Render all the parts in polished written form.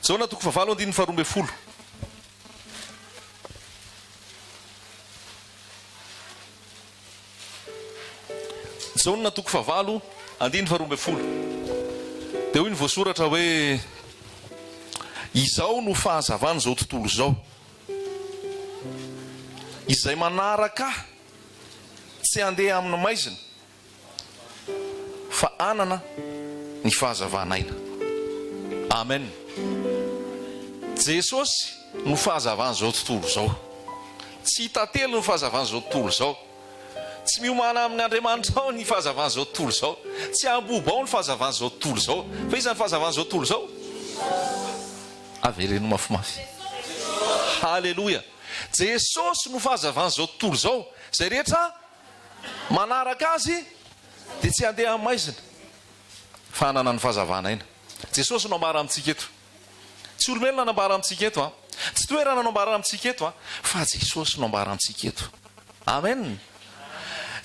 Jaona toko fahavalo andininy faharoa ambin'ny folo. Jaona toko fahavalo andininy faharoa ambin'ny folo. Dia hoy ny voasoratra hoe, Izao no fahazavan'izao tontolo izao. Izay manaraka Ahy tsy handeha amin'ny maizina, fa hanana ny fahazavan'aina. Amen. Jesosy no fahazavan'izao tontolo izao. Tsy tantely ny fahazavan'izao tontolo izao. Tsy miomana amin'ny Andriamanitra ao ny fahazavan'izao tontolo izao. Tsy ambobo ao ny fahazavan'izao tontolo izao. Fa iza ny fahazavan'izao tontolo izao? Avereno mafimafy. Haleloia! Jesosy no fahazavan'izao tontolo izao. Izay rehetra manaraka Azy dia tsy handeha amin'ny maizina fa hanana ny fahazavana aina. Jesosy no ambara amintsika eto. Tsy olombelona no ambara amintsika eto an. Tsy toerana no ambara amintsika eto an, fa Jesosy no ambara amintsika eto. Amen.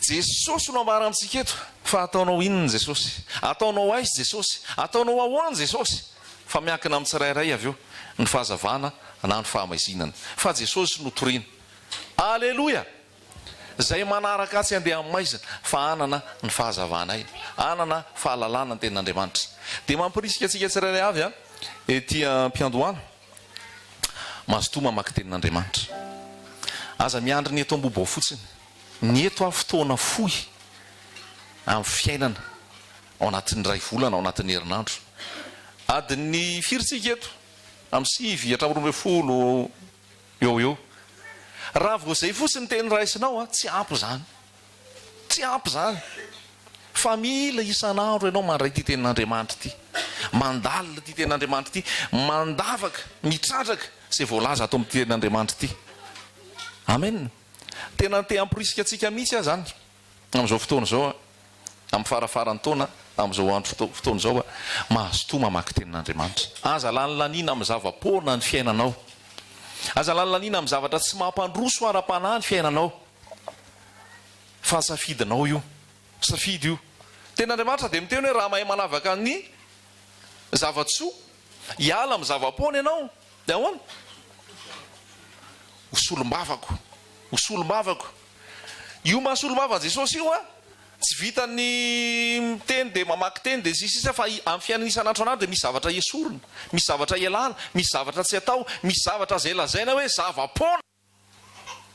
Jesosy no ambara amintsika eto. Fa ataonao inona Jesosy? Ataonao aiza Jesosy? Ataonao ahoana Jesosy? Fa miankina amin'ny tsirairay avy eo ny fahazavana na ny fahamaizinana. Fa Jesosy no torina. Aleloia! Izay manaraka ahy tsy handeha amin'ny maizina fa hanana ny fahazavanay, hanana fahalalana ny tenin'Andriamanitra. Dia mampirisika antsika tsirairay avy ety am-piandohana, mazotoa mamaky tenin'Andriamanitra. Aza miandry ny eto Ambohibao fotsiny. Ny eto aho fotoana fohy amin'ny fiainana, ao anatin'ny iray volana, ao anatin'ny herinandro. Adin'ny firy tsika eto? Amin'ny sivy hatramin'ny 12. Eo ho eo. Raha vao izay fotsiny ny teny raisinao an, tsy ampy izany. Tsy ampy izany. Fa mila isan'andro ianao mandray ity tenin'Andriamanitra ity. Mandalina ity tenin'Andriamanitra ity. Mandavaka, mitrandraka izay voalaza ato amin'ity tenin'Andriamanitra ity. Amen. Tena te hamporisika antsika mihitsy aho izany. Amin'izao fotoana izao, amin'ny farafaran'ny taona, amin'izao andro fotoana izao, mazotoa mamaky tenin'Andriamanitra. Aza lanilaniana amin'ny zava-poana ny fiainanao. Aza lanilaniana amin'ny zavatra tsy mampandroso ara-panahy ny fiainanao. Fa safidinao io. Safidy io. Tenin'Andriamanitra dia miteny hoe raha mahay manavaka ny zava-tsoa, hiala amin'ny zava-poana ianao, dia ahoana? Ho solombavako. Ho solombavako. Io maha solombava an'i Jesosy io an, tsy vitan'ny miteny dia mamaky teny dia sy ny sisa fa amin'ny fiainana isan'andro isan'andro dia misy zavatra esorina, misy zavatra ialana, misy zavatra tsy atao, misy zavatra izay lazaina hoe zava-poana.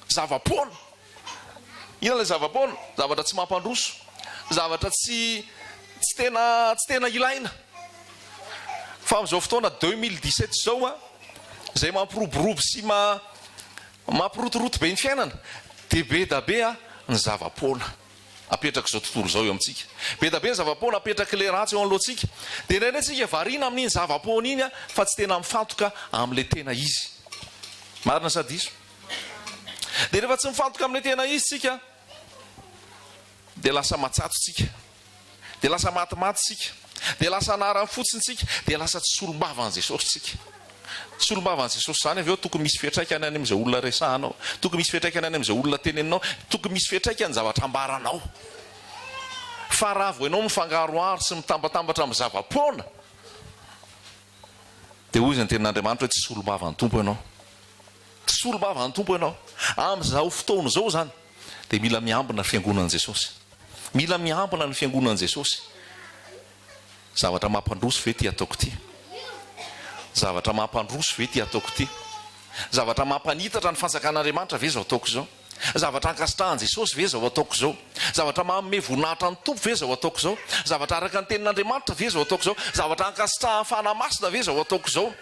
Zava-poana. Inona ilay zava-poana? Zavatra tsy mampandroso, zavatra tsy tsy tena tsy tena ilaina. Fa amin'izao fotoana 2017 izao an, izay mampiroborobo sy ma Mampirotoroto be ny fiainana, dia be da be ny zava-poana apetrak'izao tontolo izao eo amintsika. Be da be ny zava-poana apetrak'ilay ratsy eo anoloantsika. Dia indraindray isika variana amin'iny zava-poana iny fa tsy tena mifantoka amin'ilay tena izy. Marina sa diso? Dia rehefa tsy mifantoka amin'ilay tena izy isika, dia lasa matsatso isika. Dia lasa matimaty isika. Dia lasa anarany fotsiny isika. Dia lasa tsy solombavan'i Jesosy isika. Solombavan'i Jesosy izany avy eo tokony misy fiantraikany any amin'izay olona resahanao. Tokony misy fiantraikany any amin'izay olona teneninao. Tokony misy fiantraikany ny zavatra ambaranao. Fa raha vao ianao mifangaroharo sy mitambatambatra amin'ny zava-poana, dia hoy izy ny tenin'Andriamanitra hoe tsy solombavan'ny Tompo ianao. Tsy solombavan'ny Tompo ianao. Amin'izao fotoana izao izany dia mila miambina ny fiangonan'i Jesosy. Mila miambina ny fiangonan'i Jesosy. Zavatra mampandroso ve ity ataoko ity? Zavatra mampandroso ve ity ataoko ity? Zavatra mampanitatra ny fanjakan'Andriamanitra ve izao ataoko izao? Zavatra ankasitrahan'i Jesosy ve izao ataoko izao? Zavatra manome voninahitra ny Tompo ve izao ataoko izao? Zavatra araka ny tenin'Andriamanitra ve izao ataoko izao? Zavatra ankasitrahan'ny Fanahy Masina ve izao ataoko izao?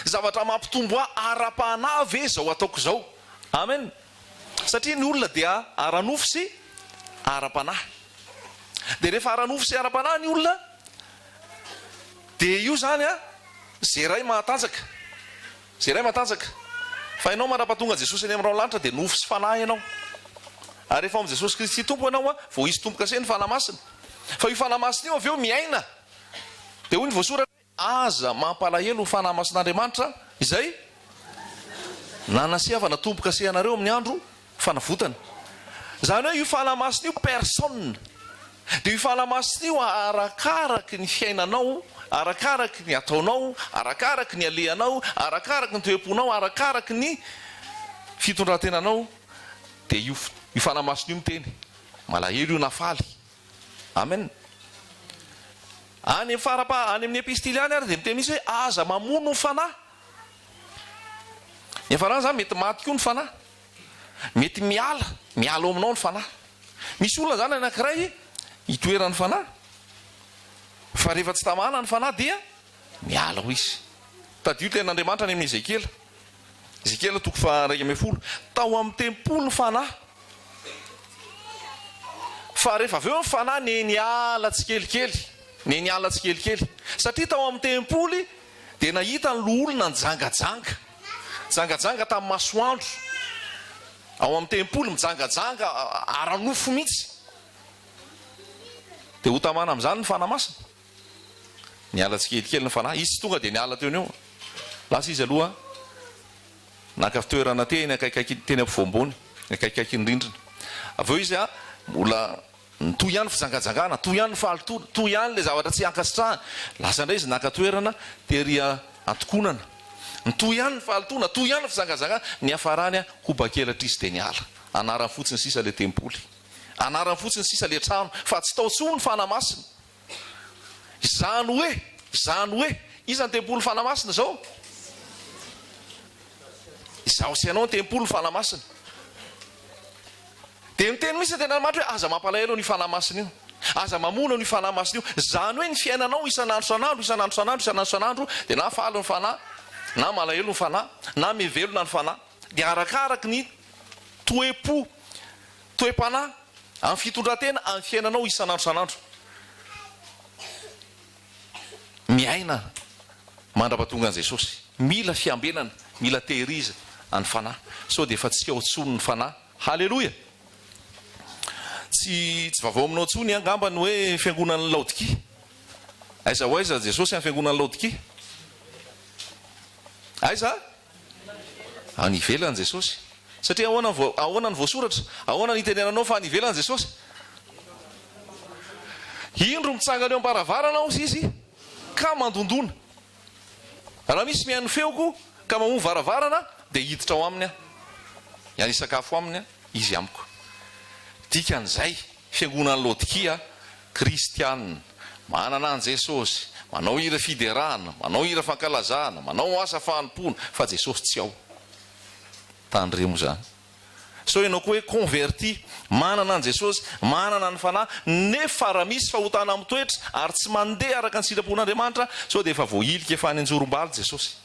Zavatra mampitombo ahy ara-panahy ve izao ataoko izao? Amen. Satria ny olona dia ara-nofo sy ara-panahy. Dia rehefa ara-nofo sy ara-panahy ny olona dia io izany an, izay iray mahatanjaka. Izay iray matanjaka. Fa ianao mandra-pahatonga Jesosy any amin'ny rahona lanitra dia nofo sy fanahy ianao. Ary rehefa ao amin'i Jesosy Kristy Tompo ianao an, vao hisy tombo-kase ny Fanahy Masina. Fa io Fanahy Masina io avy eo miaina. Dia hoy ny voasoratra hoe, Aza mampalahelo ny Fanahy Masin'Andriamanitra izay nanasiavana tombo-kase anareo amin'ny andro fanavotana. Izany hoe io Fanahy Masina io personne. Dia io Fanahy Masina io arakaraky ny fiainanao, arakaraky ny ataonao, arakaraky ny alehanao, arakaraky ny toe-ponao, arakaraky ny fitondran-tenanao, dia io io Fanahy Masina io miteny. Malahelo io na faly. Amen. Any amin'ny fara-paha, any amin'ny epistily any ary dia miteny mihitsy hoe aza mamono ny Fanahy. Ny hafarana izany mety maty koa ny Fanahy. Mety miala, miala ao aminao ny Fanahy. Misy olona izany anankiray itoeran'ny Fanahy, fa rehefa tsy tamana ny Fanahy dia miala ao izy. Tadidio ny tenin'Andriamanitra any amin'ny Ezekiela. Ezekiela toko faha 11. Tao amin'ny tempoly ny Fanahy. Fa rehefa avy eo ny Fanahy ne niala tsikelikely, ne niala tsikelikely. Satria tao amin'ny tempoly dia nahita ny loholona nijangajanga. Nijangajanga tamin'ny masoandro. Ao amin'ny tempoly, mijangajanga ara-nofo mihitsy. Dia ho tamana amin'izany ny Fanahy Masina. Niala tsikelikely ny Fanahy. Izy tsy tonga dia niala teo no eo. Lasa izy aloha naka fitoerana teny akaikaiky, teny ampovoam-bony, akaikaikin'ny rindrina. Avy eo izy mbola nitohy ihany ny fijangajangana, toy ihany ny fahalotoana, toy ihany ilay zavatra tsy ankasitrahana. Lasa indray izy naka toerana tery antokonana. Nitohy ihany ny fahalotoana, toy ihany ny fijangajangana. Niafarany hobakelatra izy dia niala. Anarany fotsiny sisa ilay tempoly. Anarany fotsiny sisa ilay trano, fa tsy tao intsony ny Fanahy Masina. Izany hoe, izany hoe, iza ny tempolin'ny Fanahy Masina izao? Izaho sy ianao ny tempolin'ny Fanahy Masina. Dia miteny mihitsy ny Tenin'Andriamanitra hoe aza mampalahelo an'io Fanahy Masina io. Aza mamono an'io Fanahy Masina io. Izany hoe ny fiainanao isan'andro isan'andro, isan'andro isan'andro, isan'andro isan'andro dia na faly ny Fanahy, na malahelo ny Fanahy, na mivelona ny Fanahy. Dia arakaraky ny toe-po, toe-panahy, amin'ny fitondran-tena, amin'ny fiainanao isan'andro isan'andro. Miaina mandra-pahatonga an'i Jesosy. Mila fiambenana, mila tehirizina ny Fanahy. Sao dia efa tsy ao intsony ny Fanahy. Haleloia! Tsy tsy vaovao aminao intsony angamba ny hoe fiangonan'i Laodikia. Aiza ho aiza Jesosy amin'ny fiangonan'i Laodikia? Aiza? Any ivelany Jesosy. Satria ahoana ny ahoana ny voasoratra? Ahoana ny itenenanao fa any ivelany Jesosy? Indro mitsangana eo am-baravarana aho Izy ka mandondona. Raha misy mihaino ny feoko ka mamoha varavarana dia hiditra ao aminy aho. Hiara hisakafo aminy aho, izy amiko. Dikan'izay, fiangonan'i Laodikia, kristiana, manana an'i Jesosy, manao hira fiderana, manao hira fankalazana, manao asa fanompoana, fa Jesosy tsy ao. Tandremo izany. Sao ianao koa hoe converti, manana an'i Jesosy, manana ny Fanahy, nefa raha misy fahotana mitoetra ary tsy mandeha araka ny sitrapon'Andriamanitra, sao dia efa voahilika efa any anjorom-balo Jesosy.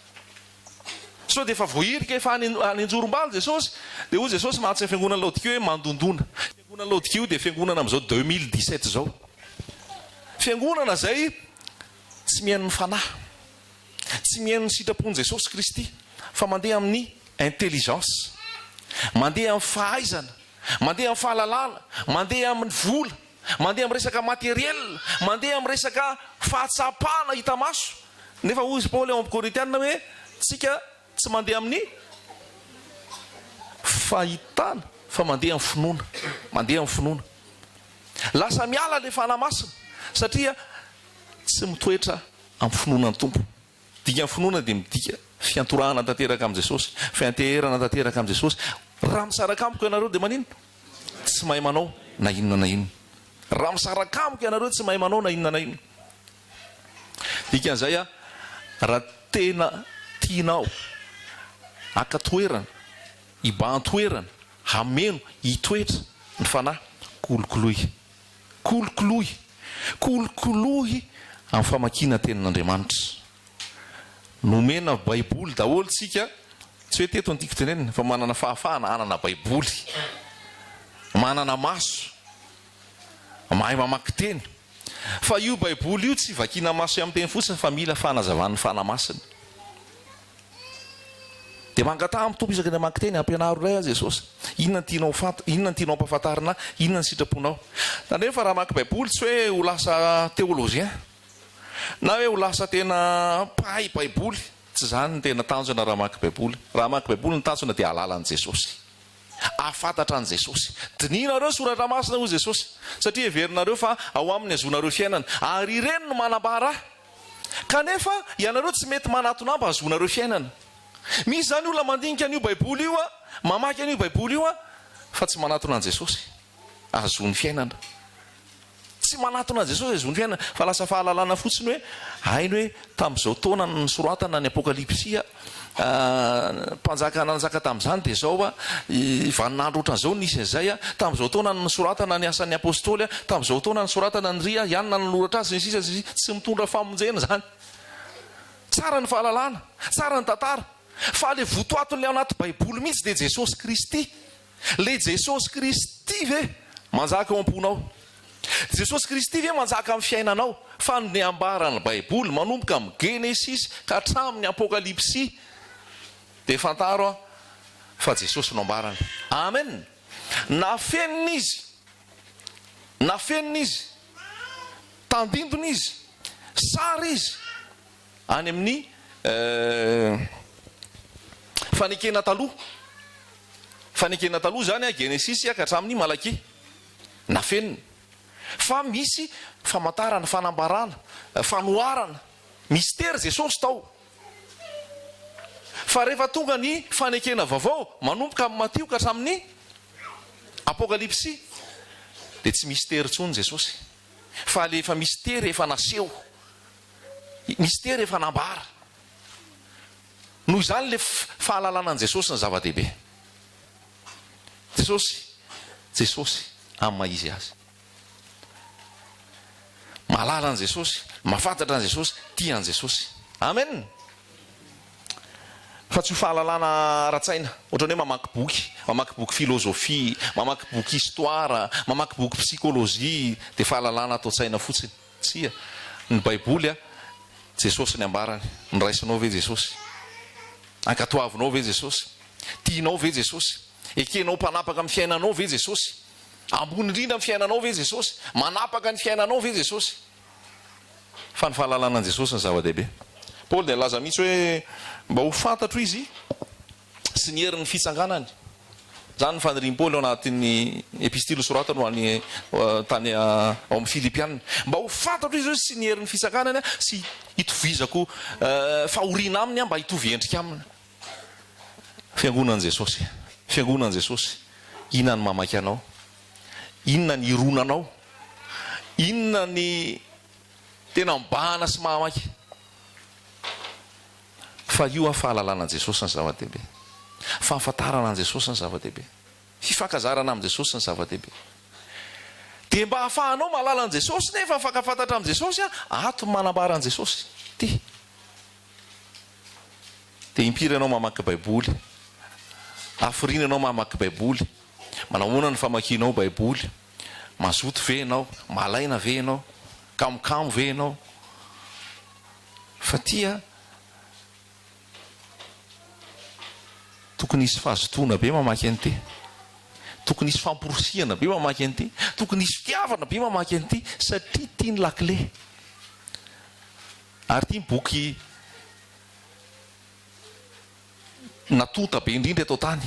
Sao dia efa voahirika efa any any anjorom-balo Jesosy? Dia hoy Jesosy mantsy ny fiangonan'i Laodikia hoe mandondona. Fiangonan'i Laodikia io dia fiangonana amin'izao 2017 izao. Fiangonana izay tsy mihaino ny Fanahy. Tsy mihaino ny sitrapon'i Jesosy Kristy fa mandeha amin'ny intelligence, mandeha amin'ny fahaizana, mandeha amin'ny fahalalana, mandeha amin'ny vola, mandeha amin'ny resaka matériel, mandeha amin'ny resaka fahatsapana hita maso. Nefa hoy izy Paoly ao amin'ny Korintiana hoe tsika tsy mandeha amin'ny fahitana fa mandeha amin'ny finoana, mandeha amin'ny finoana. Lasa miala ilay Fanahy Masina satria tsy mitoetra amin'ny finoana ny Tompo. Dikan'ny finoana dia midika fiantorahana tanteraka amin'i Jesosy, fianteherana tanteraka amin'i Jesosy. Raha misaraka amiko ianareo dia maninona? Tsy mahay manao na inona na inona. Raha misaraka amiko ianareo tsy mahay manao na inona na inona. Dikan'izay raha tena tianao haka toerana, hibahan-toerana, hameno, hitoetra ny Fanahy, kolokoloy. Kolokoloy. Kolokoloy amin'ny famakiana tenin'Andriamanitra. Nomena Baiboly daholo tsika, tsy hoe teto no tiako tenenina, fa manana fahafahana hanana Baiboly. Manana maso. Mahay mamaky teny. Fa io Baiboly io tsy vakiana maso amin'ny teny fotsiny fa mila fanazavan'ny Fanahy Masina. Dia mangataha amin'ny Tompo isaky ny hamaky teny, ampianaro indray aho Jesosy. Inona no tianao ho fanta, inona no tianao hampahafantarina ahy, inona ny sitraponao. Tandremo fa raha hamaky Baiboly tsy hoe ho lasa théologien, na hoe ho lasa tena mpahay Baiboly, tsy izany no tena tanjona raha hamaky Baiboly. Raha hamaky Baiboly ny tanjona dia hahalala an'i Jesosy. Hahafantatra an'i Jesosy. Dinihinareo ny Soratra Masina, hoy Jesosy, satria heverinareo fa ao aminy hahazoanareo fiainana, ary ireny no manambara Ahy. Kanefa ianareo tsy mety manatona Ahy mba hahazoanareo fiainana. Misy izany olona mandinika an'io Baiboly io, mamaky an'io Baiboly io, fa tsy manatona an'i Jesosy hahazoany fiainana. Tsy manatona an'i Jesosy hahazoany fiainana, fa lasa fahalalana fotsiny hoe hainy hoe tamin'izao taona nosoratana ny Apokalypsy, mpanjaka nanjaka tamin'izany dia izao, vaninandro ohatran'izao nisy an'izay, tamin'izao taona nosoratana ny asan'ny Apostoly, tamin'izao taona nosoratana ny ry, i Anona nanoratra azy, sy ny sisa sy ny sisa. Tsy mitondra famonjena izany. Tsara ny fahalalana, tsara ny tantara, fa le votoatin'le ao anaty baiboly mihitsy dia Jesosy Kristy. Le Jesosy Kristy ve manjaka ao am-ponao? Jesosy Kristy ve manjaka amin'ny fiainanao? Fa ny ambaran'ny baiboly manomboka amin'ny Genesisy ka hatramin'ny Apokalypsy dia fantaro fa Jesosy no ambarany. Amen! Nafenina Izy. Nafenina Izy. Tandindona izy, sary izy any amin'ny fanekena taloha. Fanekena taloha izany Genesisy ka hatramin'ny Malakia. Nafenina. Fa misy famantarana, fanambarana, fanoharana. Mistery Jesosy tao. Fa rehefa tonga ny fanekena vaovao, manomboka amin'ny Matio ka hatramin'ny Apokalypsy, dia tsy mistery intsony Jesosy. Fa le efa mistery efa naseho, mistery efa nambara. Noho izany le fahalalana an'i Jesosy no zava-dehibe. Jesosy, Jesosy amin'ny maha izy azy. Mahalala an'i Jesosy, mahafantatra an'i Jesosy, tia an'i Jesosy. Amen! Fa tsy ho fahalalana ara-tsaina, ohatran'ny hoe mamaky boky, mamaky boky philosophie, mamaky boky histoire, mamaky boky psychologie, dia fahalalana ato an-tsaina fotsiny. Tsia. Ny Baiboly, Jesosy ny ambarany. Noraisinao ve Jesosy? Ankatoavinao ve Jesosy? Tianao ve Jesosy? Ekenao mpanapaka amin'ny fiainanao ve Jesosy? Ambony indrindra amin'ny fiainanao ve Jesosy? Manapaka ny fiainanao ve Jesosy? Fa ny fahalalana an'i Jesosy no zava-dehibe. Paoly dia nilaza mihitsy hoe mba ho fantatro Izy sy ny herin'ny fitsanganany. Izany ny fanirian'i Paoly ao anatin'ny epistily nosoratany ho an'ny tany ao amin'ny Filipiana. Mba ho fantatro Izy sy ny herin'ny fitsanganany sy hitovizako fahoriana aminy mba hitovy endrika aminy. Fiangonan'i Jesosy. Fiangonan'i Jesosy. Inona no mamaky anao? Inona ny ironanao? Inona ny tena mibahana sy mahamaika? Fa io an, fahalalana an'i Jesosy ny zava-dehibe. Fahafantarana an'i Jesosy ny zava-dehibe. Fifankazarana amin'i Jesosy ny zava-dehibe. Dia mba hahafahanao mahalala an'i Jesosy nefa mifankafantatra amin'i Jesosy an, ato ny manambara an'i Jesosy. Ity. Dia impiry ianao mamaky Baiboly? Hafiriana ianao mamaky Baiboly? Manao ahoana ny famakianao Baiboly? Mazoto ve ianao? Malaina ve ianao? Kamokamo ve ianao? Fa tia tokony hisy fahazotoana be mamaky an'ity. Tokony hisy famporisihana be mamaky an'ity. Tokony hisy fitiavana be mamaky an'ity satria ity ny lakile. Ary ity ny boky natonta be indrindra eto an-tany.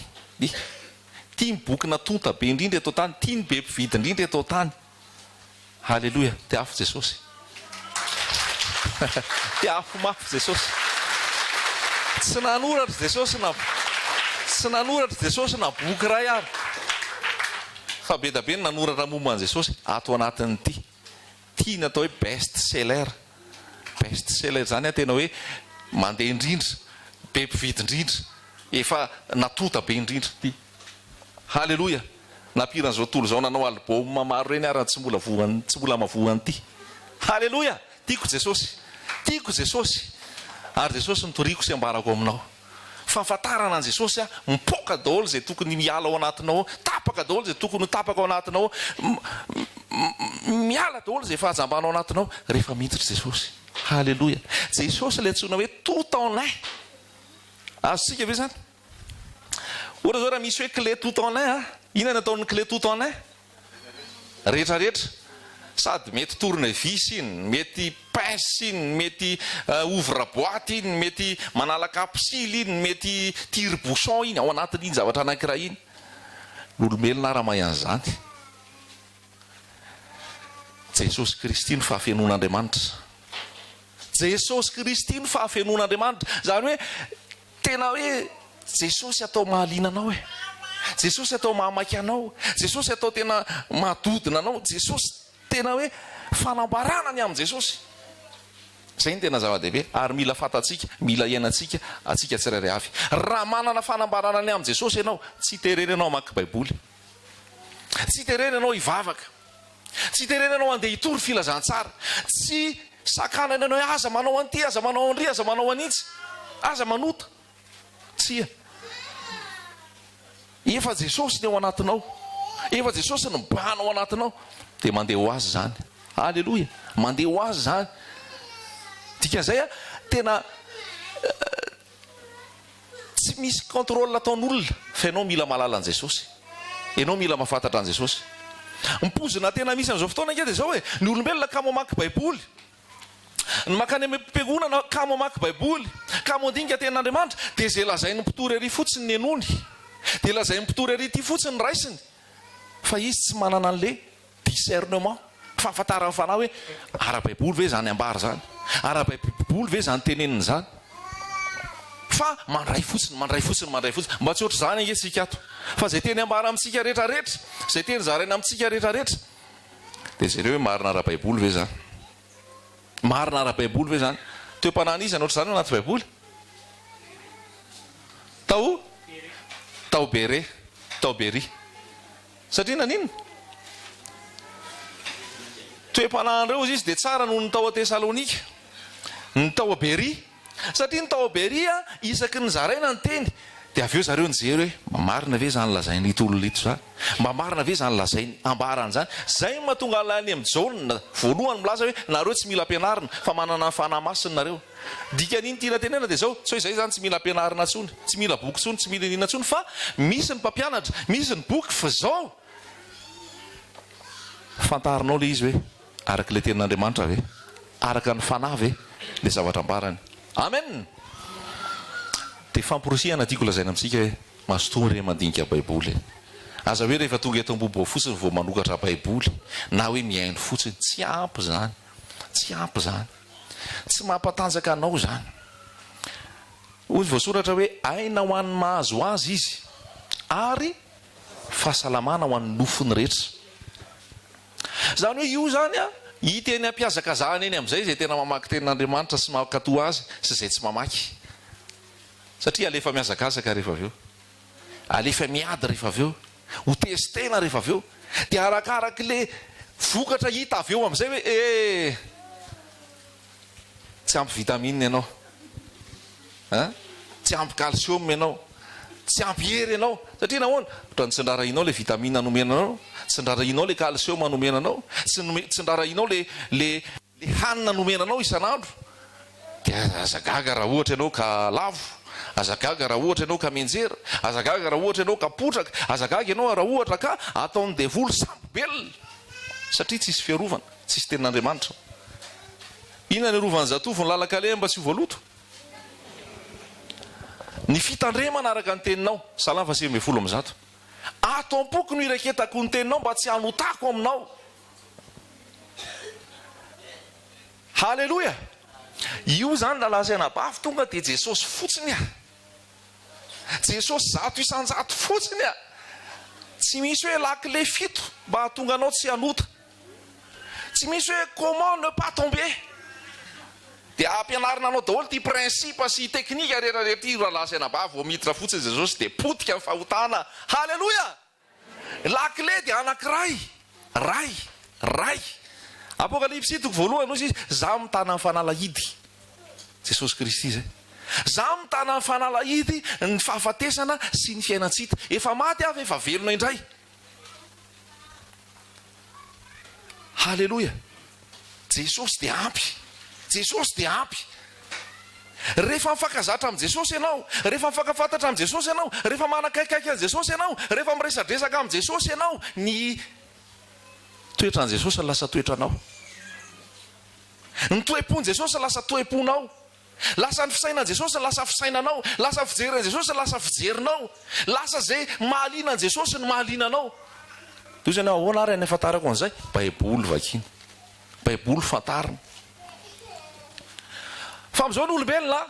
Ity ny boky natonta be indrindra eto an-tany. Ity ny be mpividy indrindra eto an-tany. Haleloia! Te-hafo Jesosy. Te-hafo mafy Jesosy. Tsy nanoratra Jesosy na tsy nanoratra Jesosy na boky iray ary. Fa be dia be ny nanoratra momba an'i Jesosy ato anatin'ity. Ity ny atao hoe best seller. Best seller izany an, tena hoe mandeha indrindra, be mpividy indrindra, efa natonta be indrindra ity. Haleloia! Nampiran'izao tontolo izao nanao album maro ireny ary tsy mbola voan, tsy mbola mahavoa an'ity. Haleloia! Tiako Jesosy. Tiako Jesosy. Ary Jesosy no toriko sy ambarako aminao. Fahafantarana an'i Jesosy a, mipoaka daholo izay tokony miala ao anatinao ao, tapaka daholo izay tokony ho tapaka ao anatinao ao, miala daholo izay fahajambana ao anatinao rehefa miditra Jesosy. Haleloia. Jesosy ilay antsoina hoe tout en un. Azontsika ve izany? Ohatra izao raha misy hoe clé tout en un a, inona no ataon'ny clé tout en un? Rehetra rehetra. Sady mety tournevis iny, mety pince iny, mety ouvre boite iny, mety manala kapsily iny, mety tire bouchon iny, ao anatin'iny zavatra anankiray iny. Ny olombelona ara mahay an'izany. Jesosy Kristy no fahafenoan'Andriamanitra. Jesosy Kristy no fahafenoan'Andriamanitra. Izany hoe tena hoe Jesosy atao mahaliana anao e. Jesosy atao mahamaika anao. Jesosy atao tena mahadodona anao. Jesosy tena hoe fanambarana ny amin'i Jesosy. Izay no tena zava-dehibe ary mila fantatsika, mila iainantsika antsika tsirairay avy. Raha manana fanambarana ny amin'i Jesosy ianao, tsy terena ianao hamaky Baiboly. Tsy terena ianao hivavaka. Tsy terena ianao handeha hitory filazantsara. Tsy sakanana ianao hoe aza manao an'ity, aza manao an'ry, aza manao an'itsy. Aza manota. Tsia. Efa Jesosy ny ao anatinao. Efa Jesosy ny mibahana ao anatinao. Dia mandeha ho azy izany. Aleloia. Mandeha ho azy izany. Dikan'izay, tena tsy misy contrôle ataon'olona fa ianao mila mahalala an'i Jesosy. Ianao mila mahafantatra an'i Jesosy. Ny poizina tena misy amin'izao fotoana ange dia izao e, ny olombelona kamo hamaky Baiboly. Ny mankany am-piangonana kamo hamaky Baiboly, kamo handinika tenin'Andriamanitra, dia izay lazain'ny mpitory ery fotsiny ny henoiny. Dia lazain'ny mpitory ery ity fotsiny ny raisiny. Fa izy tsy manana an'ilay Discernement, fahafantaran'ny fanahy hoe ara-baiboly ve izany ambara izany? Ara-baiboly ve izany tenenina izany? Fa mandray fotsiny, mandray fotsiny, mandray fotsiny. Mba tsy ohatr'izany ange isika ato. Fa izay teny ambara amintsika rehetra rehetra, izay teny zaraina amintsika rehetra rehetra, dia jereo hoe marina ara-baiboly ve izany? Marina ara-baiboly ve izany? Toe-panahin'iza no ohatr'izany ao anaty baiboly? Tao? Tao Bere, tao Beria. Satria naninona? Toe-panahin'ireo hozy izy dia tsara noho ny tao Tesalonika, ny tao Beria. Satria ny tao Beria, isaky ny zaraina ny teny, dia avy eo zareo nijery hoe, mba marina ve izany lazain'ito olona ito izany? Mba marina ve izany lazainy, ambarany izany? Izay no mahatonga an'ilay any amin'i Jaona voalohany milaza hoe, nareo tsy mila ampianarina, fa manana ny Fanahy Masina nareo. Dikan'iny tiana tenena dia izao, tsy hoe izay izany tsy mila ampianarina intsony, tsy mila boky intsony, tsy mila inona intsony fa misy ny mpampianatra, misy ny boky fa izao fantarinao ilay izy hoe araka ilay tenin'Andriamanitra ve, araka ny fanahy ve ilay zavatra ambarany. Amen! Dia famporisihana tiako lazaina amintsika hoe mazotoa re mandinika baiboly e! Aza hoe rehefa tonga eto Ambohibao fotsiny vao manokatra baiboly na hoe mihaino fotsiny, tsy ampy izany, tsy ampy izany. Tsy mampatanjaka anao izany. Hoy ny voasoratra hoe, Aina ho an'ny mahazo azy izy, ary fahasalamana ho an'ny nofony rehetra. Izany hoe io izany an, hita eny am-pihazakazahana eny amin'izay izay tena mamaky tenin'Andriamanitra sy mankatò azy sy izay tsy mamaky. Satria alefa mihazakazaka rehefa avy eo. Alefa miady rehefa avy eo. Ho tezitena rehefa avy eo. Dia arakarak'ilay vokatra hita avy eo amin'izay hoe eh! Tsy ampy vitamine ianao. An? Tsy ampy calcium ianao. Tsy ampy hery ianao. Satria nahoana? Ohatran'ny tsy nirarahianao ilay vitamine nomena anao, tsy nirarahianao ilay calcium nomena anao, tsy nome, tsy nirarahianao ilay, ilay, ilay hanina nomena anao isan'andro. Dia aza gaga raha ohatra ianao ka lavo, aza gaga raha ohatra ianao ka mianjera, aza gaga raha ohatra ianao ka potraka, aza gaga ianao raha ohatra ka ataon'ny devoly sambo-belona, satria tsisy fiarovana, tsisy tenin'Andriamanitra. Inona ny arovan'ny zatovo ny lalan-kaleha mba tsy ho voaloto? Ny fitandremana araka ny teninao, Salamo faha 119. Ato am-poko no iraketako ny teninao mba tsy hanotako aminao. Haleloia! Io zany rahalahy sy anabavy tonga dia Jesosy fotsiny ah! Jesosy 100% fotsiny ah! Tsy misy hoe lakile fito mba hahatonga anao tsy hanota. Tsy misy hoe comment ne pas tomber. Dia ampianarina anao daholo ity principe sy technique rehetra rehetra ity rahalahy sy anabavy vao miditra fotsiny Jesosy dia potika ny fahotana. Haleloia! Lakile dia anankiray, ray, ray. Apokalypsy toko voalohany hoy izy, Izaho mitana ny fanalahidy. Jesosy Kristy izay. Izaho mitana ny fanalahidy ny fahafatesana sy ny fiainan-tsy hita. Efa maty aho fa efa velona indray. Haleloia! Jesosy dia ampy. Jesosy dia ampy. Rehefa mifankazatra amin'i Jesosy ianao, rehefa mifankafantatra amin'i Jesosy ianao, rehefa manakaikaiky an'i Jesosy ianao, rehefa miresadresaka amin'i Jesosy ianao, ny toetran'i Jesosy lasa toetranao. Ny toe-pon'i Jesosy lasa toe-ponao. Lasa ny fisainan'i Jesosy no lasa fisainanao. Lasa ny fijerin'i Jesosy no lasa fijerinao. Lasa izay mahaliana an'i Jesosy no mahaliana anao. Toy izany hoe ahoana ary ny ahafantarako an'izay? Baiboly vakiana. Baiboly fantarina. Fa amin'izao ny olombelona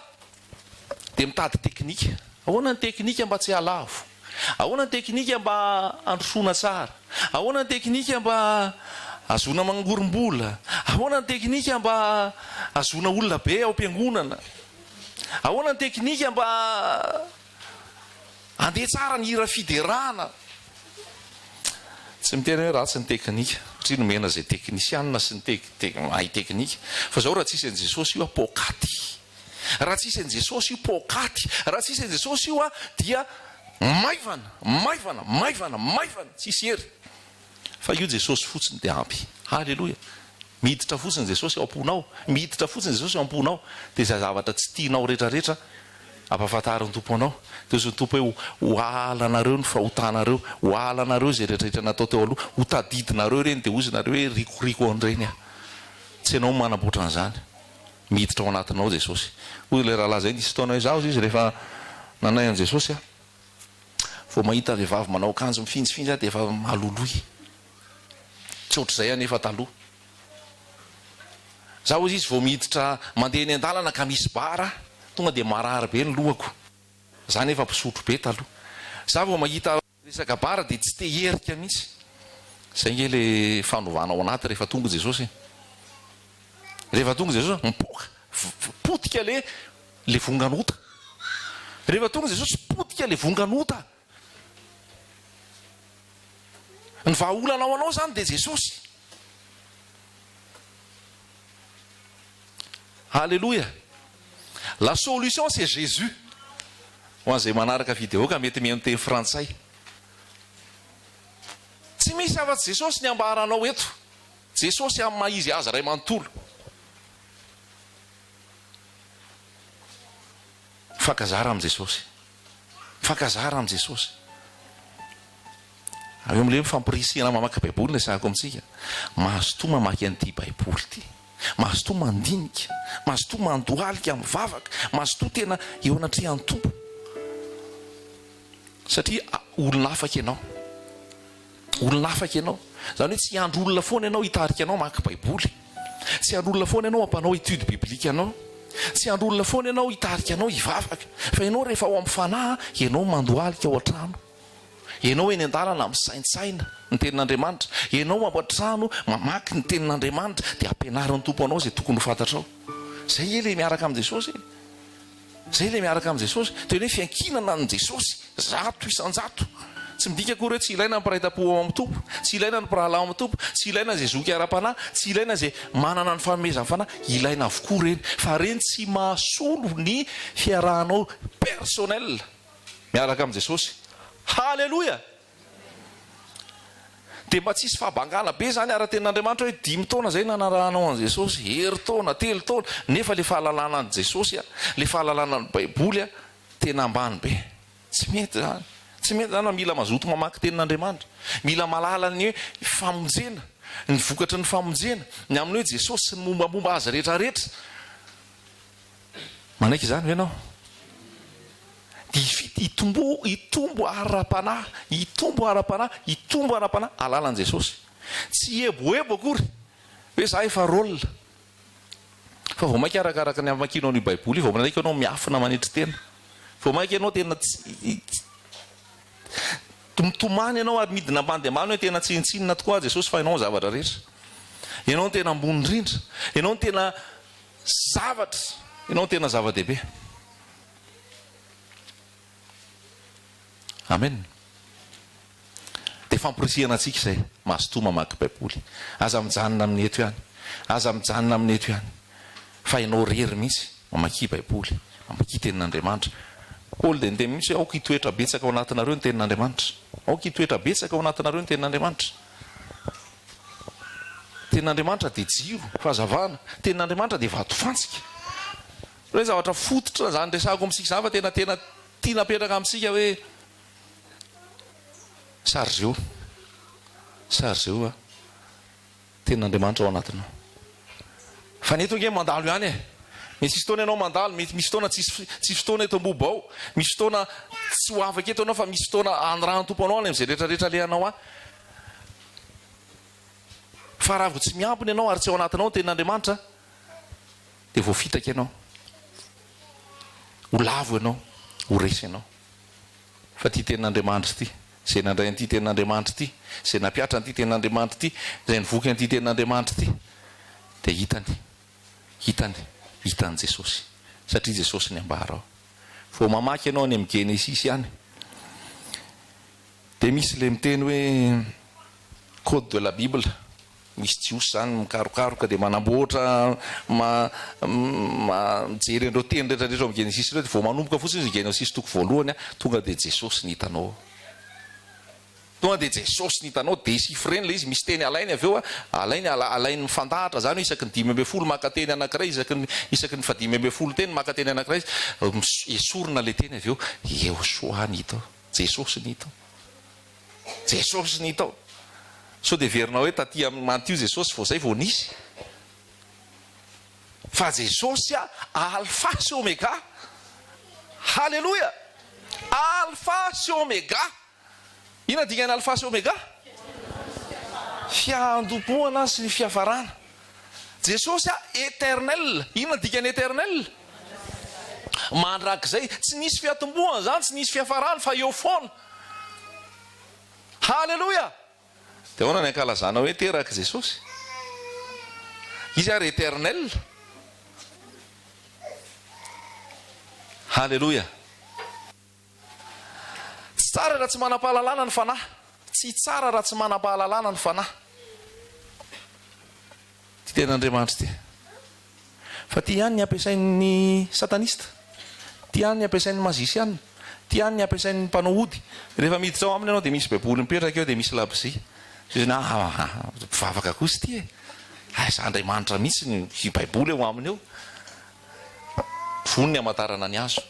dia mitady teknika. Ahoana ny teknika mba tsy hahalavo? Ahoana ny teknika mba handrosoana tsara? Ahoana ny teknika mba hahazoana mangorom-bola? Ahoana ny teknika mba hahazoana olona be ao am-piangonana? Ahoana ny teknika mba handeha tsara ny hira fiderana? Tsy miteny hoe ratsy ny teknika, satria nomena izay teknisianina sy ny mahay teknika. Fa izao raha tsisy an'i Jesosy io poakaty. Raha tsisy an'i Jesosy io poakaty. Raha tsisy an'i Jesosy io dia maivana, maivana, maivana, maivana, tsisy hery. Fa io Jesosy fotsiny dia ampy. Haleloia. Miditra fotsiny Jesosy ao am-ponao, miditra fotsiny Jesosy ao am-ponao, dia izay zavatra tsy tianao rehetrarehetra ampahafantarin'ny Tompo anao. Dia hoy ny Tompo hoe, ho halanareo ny fahotanareo, ho halanareo izay rehetrarehetra natao teo aloha, ho tadidinareo ireny, dia hozy nareo hoe rikoriko an'ireny aho. Tsy ianao no manamboatra an'izany. Miditra ao anatinao Jesosy. Hoy ilay rahalahy izay nisy fotoana hoe, izaho hozy izy rehefa nanay an'i Jesosy aho, vao mahita vehivavy manao akanjo mifinjifinjy aho dia efa maloloy. Tsy ohatr'izay anefa taloha. Za hozy izy vao miditra mandeha eny an-dalana ka misy bar, tonga dia marary be ny lohako. Za nefa mpisotro be taloha. Za vao mahita resaka bar dia tsy te hierika mihitsy. Zay nge le fanovana ao anaty rehefa tonga Jesosy e. Rehefa tonga Jesosy, mipoaka, potika le le vongan'ota. Rehefa tonga Jesosy, potika le vongan'ota. Ny vahaolana ho anao izany dia Jesosy. Alléluia. La solution c'est Jésus. Ho an'izay manaraka vidéo ka mety mihaino teny frantsay. Tsy misy afa-tsy Jesosy ny ambaranao eto. Jesosy amin'ny maha izy azy ray manontolo. Mifankazara amin'i Jesosy. Mifankazara amin'i Jesosy. Avy eo amin'ilay hoe fampirisihana mamaky Baiboly no resahako amintsika. Mazotoa mamaky an'ity Baiboly ity. Mazotoa mandinika. Mazotoa mandohalika mivavaka. Mazotoa tena eo anatrehan'ny Tompo. Satria olona afaka ianao. Olona afaka ianao. Izany hoe tsy hiandry olona foana ianao hitarika anao hamaky Baiboly. Tsy hiandry olona foana ianao hampanao étude biblique anao. Tsy hiandry olona foana ianao hitarika anao hivavaka. Fa ianao rehefa ao amin'ny fanahy, ianao mandohalika ao an-trano. Ianao eny an-dalana misaintsaina ny tenin'Andriamanitra. Ianao ao an-trano mamaky ny tenin'Andriamanitra dia ampianarin'ny Tompo anao izay tokony ho fantatrao. Izay nge ilay miaraka amin'i Jesosy e. Izay ilay miaraka amin'i Jesosy. Teny hoe fiankinana amin'i Jesosy, 100%. Tsy midika akory hoe tsy ilaina ny mpiray tampo ao amin'ny Tompo, tsy ilaina ny mpirahalahy ao amin'ny Tompo, tsy ilaina izay zoky ara-panahy, tsy ilaina izay manana ny fanomezan'ny Fanahy. Ilaina avokoa ireny. Fa ireny tsy mahasolo ny fiarahanao personnel miaraka amin'i Jesosy. Haleloia! Dia mba tsisy fahabangana be izany ara-tenin'Andriamanitra hoe dimy taona izay nanarahanao an'i Jesosy, herintaona, telo taona, nefa ilay fahalalana an'i Jesosy, ilay fahalalana ny Baiboly tena ambany be. Tsy mety izany. Tsy mety izany fa mila mazoto mamaky tenin'Andriamanitra. Mila mahalala ny hoe famonjena, ny vokatry ny famonjena, ny amin'ny hoe Jesosy sy ny mombamomba azy rehetrarehetra. Manaiky izany ve ianao? Dia hitombo, hitombo ara-panahy, hitombo ara-panahy, hitombo ara-panahy alalan'i Jesosy. Tsy hieboebo akory hoe za efa rôle. Fa vao mainka arakaraka ny hamakianao an'io Baiboly io, vao mainka ianao miafina manetry tena. Vao mainka ianao tena tsy mitomany ianao ary midina ambany dia ambany hoe tena tsinontsinona tokoa aho Jesosy fa ianao ny zavatra rehetra. Ianao no tena ambony indrindra. Ianao no tena zavatra. Ianao no tena zava-dehibe. Amen. Dia famporisihana antsika izay, mazotoa mamaky Baiboly. Aza mijanona amin'ny eto ihany. Aza mijanona amin'ny eto ihany. Fa ianao irery mihitsy, mamakia Baiboly, mamakia Tenin'Andriamanitra. Paoly dia niteny mihitsy hoe aoka hitoetra betsaka ao anatinareo ny Tenin'Andriamanitra. Aoka hitoetra betsaka ao anatinareo ny Tenin'Andriamanitra. Tenin'Andriamanitra dia jiro, fahazavana. Tenin'Andriamanitra dia vatofantsika. Hoe zavatra fototra izany resahako amintsika izany fa tena tena tiana apetraka amintsika hoe chargeo, chargeo a, tenin'Andriamanitra ao anatinao. Fa ny eto ange mandalo ihany e. Mety hisy fotoana ianao mandalo, mety misy fotoana tsisy tsisy fotoana eto Ambohibao, misy fotoana tsy ho afaka eto ianao fa misy fotoana hanirahan'ny Tompo anao any amin'izay rehetra rehetra alehanao any. Fa raha vao tsy miampina ianao ary tsy ao anatinao ny tenin'Andriamanitra dia voafitaka ianao. Ho lavo ianao, ho resy ianao. Fa ity tenin'Andriamanitra ity, izay nandray an'ity tenin'Andriamanitra ity, izay nampihatra an'ity tenin'Andriamanitra ity, izay nivoky an'ity tenin'Andriamanitra ity, dia hitany, hitany, hitan'i Jesosy. Satria Jesosy ny ambara ao. Vao mamaky ianao any amin'ny Genesisy any, dia misy ilay miteny hoe code de la Bible. Misy jiosy izany mikarokaroka dia manamboatra, ma, ma, mijery an'ireo teny rehetra rehetra ao amin'ny Genesisy ireo dia vao manomboka fotsiny izy Genesisy toko voalohany tonga dia Jesosy ny hitanao ao. Tonga dia Jesosy ny hitanao, déchiffrer-ny ilay izy, misy teny alainy avy eo, alainy, alainy mifandahatra izany hoe isaky ny 15 maka teny anankiray, isaky ny, isaky ny fahadimy ambin'ny folo teny maka teny anankiray izy, esorina ilay teny avy eo, Yehoshua ny hita ao, Jesosy ny hita ao. Jesosy ny hita ao. Sao dia heverinao hoe taty amin'ny Matio Jesosy vao izay vao nisy? Fa Jesosy Alpha sy Omega. Haleloia! Alpha sy Omega. Inona ny dikan'ny Alpha sy Omega? Fiandompoana sy ny fiafarana. Jesosy éternel. Inona ny dikan'ny éternel? Mandrakizay. Tsy nisy fiatombohana izany, tsy nisy fiafarany fa eo foana. Haleloia! Dia ahoana ny ankalazana hoe teraka Jesosy? Izy ary éternel. Haleloia! Tsy tsara raha tsy manam-pahalalana ny fanahy. Tsy tsara raha tsy manam-pahalalana ny fanahy. Ity tenin'Andriamanitra ity. Fa ity ihany ny ampiasain'ny satanista, ity ihany ny ampiasain'ny magiciana, ity ihany ny ampiasain'ny mpanao ody. Rehefa miditra ao aminy ianao dia misy baiboly mipetraka eo dia misy labozia. Dia izy hoe ah, mpivavaka kosa ity e. Aiza Andriamanitra mihitsy ny baiboly eo aminy eo. Vono ny hamantarana ny hazo.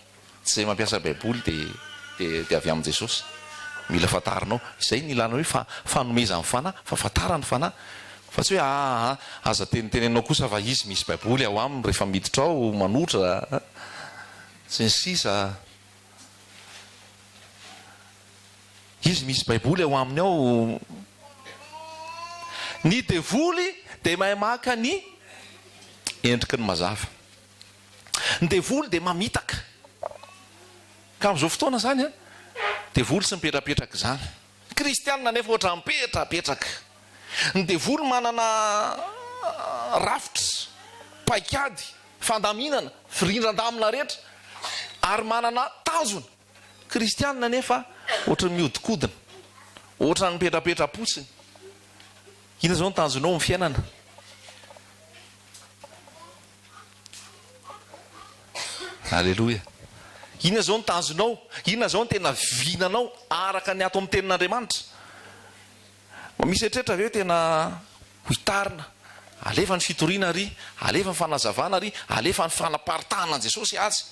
Tsy izay mampiasa baiboly dia dia avy amin'i Jesosy. Mila fantarinao. Izay ny ilana hoe fa fanomezan'ny fanahy, fahafantarany fanahy. Fa tsy hoe aa aza tenitenenao kosa fa izy misy baiboly ao aminy rehefa miditra ao manotra sy ny sisa. Izy misy baiboly ao aminy ao. Ny devoly dia mahay maka ny endriky ny mazava. Ny devoly dia mamitaka. Ka amin'izao fotoana izany an, devoly tsy mipetrapetraka izany. Kristianina anefa ohatra mipetrapetraka. Ny devoly manana rafitra, paikady, fandaminana, firindran-damina rehetra ary manana tanjona. Kristianina anefa ohatra mihodinkodina, ohatra mipetrapetra-potsiny. Inona izao ny tanjonao amin'ny fiainana? Aleloia. Inona izao ny tanjonao? Inona izao ny tena vinanao araka ny ato amin'ny tenin'Andriamanitra? Misy eritreritra ve hoe tena ho hitarina? Alefa ny fitoriana ary, alefa ny fanazavana ary, alefa ny fanaparitahana an'i Jesosy azy.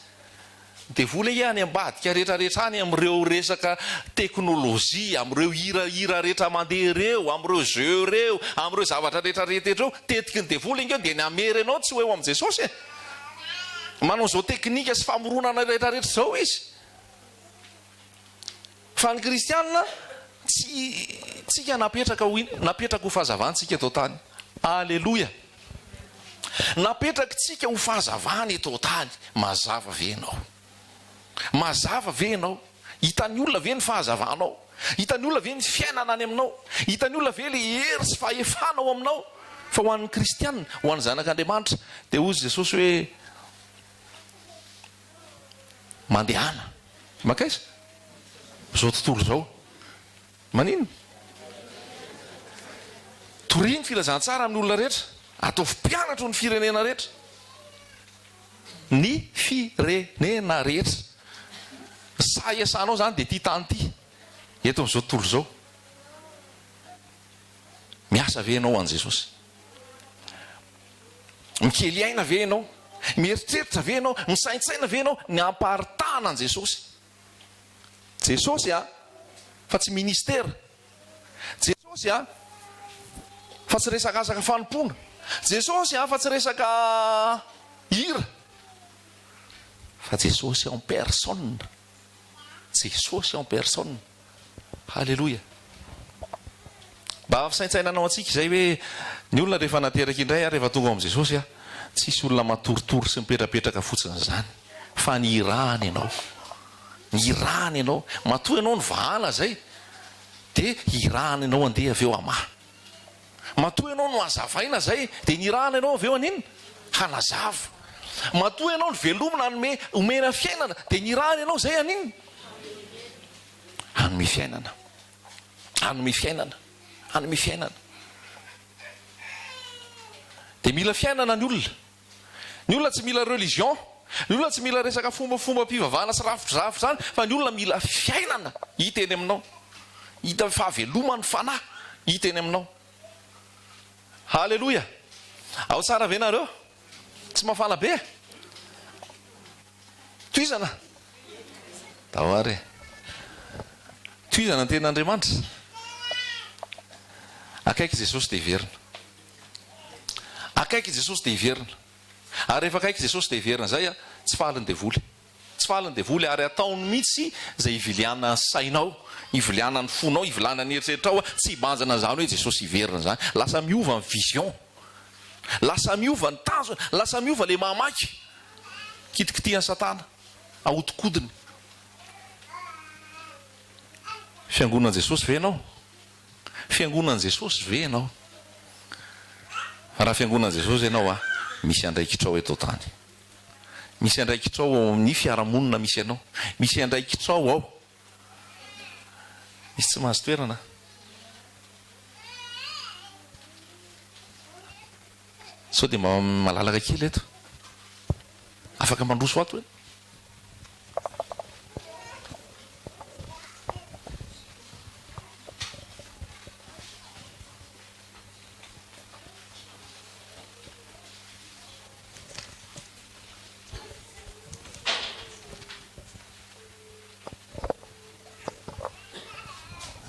Devoly ange any ambadika rehetra rehetra any amin'ireo resaka teknolojia, amin'ireo hirahira rehetra mandeha ireo, amin'ireo jeux ireo, amin'ireo zavatra rehetra rehetra ireo, tetiky ny devoly ange dia ny hamery anao tsy ho eo amin'i Jesosy e! Manao izao teknika sy famoronana rehetra rehetra izao izy. Fa ny kristiana tsy tsika napetraka ho in, napetraka ho fahazavantsika eto an-tany. Aleloia! Napetrakitsika ho fahazavana eto an-tany. Mazava ve ianao? Mazava ve ianao? Hitan'ny olona ve ny fahazavanao? Hitan'ny olona ve ny fiainana any aminao? Hitan'ny olona ve ilay hery sy fahefana ao aminao? Fa ho an'ny kristiana, ho an'ny zanak'Andriamanitra, dia hozy Jesosy hoe, Mandehana. Mankaiza? Izao tontolo izao. Maninona? Torio ny filazantsara amin'ny olona rehetra. Ataovy mpianatro ny firenena rehetra. Ny firenena rehetra. Ny saha iasanao izany dia ity tany ity. Eto amin'izao tontolo izao. Miasa ve ianao ho an'i Jesosy? Mikely aina ve ianao? Mieritreritra ve ianao? Misaintsaina ve ianao ny hamparitahana an'i Jesosy? Jesosy a! Fa tsy ministera. Jesosy a! Fa tsy resakasaka fanompoana. Jesosy a! Fa tsy resaka hira. Fa Jesosy en personne. Jesosy en personne. Haleloia. Mba fisaintsainana ho antsika izay hoe ny olona rehefa nateraka indray ary rehefa tonga ao amin'i Jesosy, tsisy olona matoritory sy mipetrapetraka fotsiny izany fa nirahana ianao. Nirahana ianao. Matoa ianao nivahana izay dia hirahana ianao handeha avy eo hamaha. Matoa ianao nohazavaina izay dia nirahana ianao avy eo haninona? Hanazava. Matoa ianao novelomina hanome omena fiainana dia nirahana ianao izay haninona? Hanome fiainana. Hanome fiainana. Hanome fiainana. Dia mila fiainana ny olona. Ny olona tsy mila religion. Ny olona tsy mila resaka fombafombam-pivavahana sy rafidrafitra izany fa ny olona mila fiainana hita eny aminao. Hita fahaveloman'ny fanahy hita eny aminao. Haleloia! Ao tsara ve nareo? Tsy mafana be? Tohizana? Ndao ary e. Tohizana ny tenin'Andriamanitra. Akaiky Jesosy dia hiverina. Akaiky Jesosy dia hiverina. Ary rehefa akaiky Jesosy dia hiverina izay, tsy faly ny devoly. Tsy faly ny devoly ary ataony mihitsy izay hiviliana ny sainao, hiviliana ny fonao, hivilana ny eritreritrao, tsy hibanjina an'izany hoe Jesosy hiverina izany. Lasa miova ny vision. Lasa miova ny tanjona, lasa miova ilay mamaky. Kitikitihan'i Satana, ahodikodiny. Fiangonan'i Jesosy ve ianao? Fiangonan'i Jesosy ve ianao? Raha fiangonan'i Jesosy ianao a, misy andraikitrao eto an-tany. Misy andraikitrao ao amin'ny fiarahamonina misy anao. Misy andraikitrao ao. Misy tsy mahazo toerana. Sao dia mba malalaka kely eto? Afaka mandroso ato e?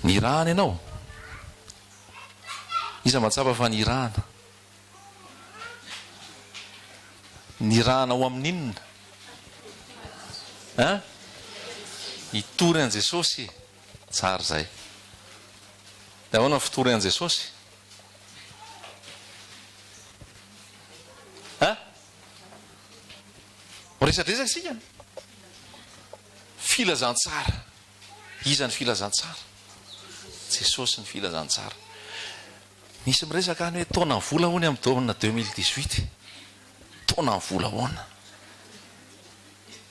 Nirahana ianao? Iza mahatsapa fa nirahana? Nirahana ho amin'inona? Hein? Hitory an'i Jesosy e! Tsara izay. Dia ahoana ny fitory an'i Jesosy? Hein? Miresadresaka isika. Filazantsara. Iza ny filazantsara? Jesosy ny filazantsara. Misy miresaka any hoe taona vola hono amin'ny taona 2018. Taona vola ahoana?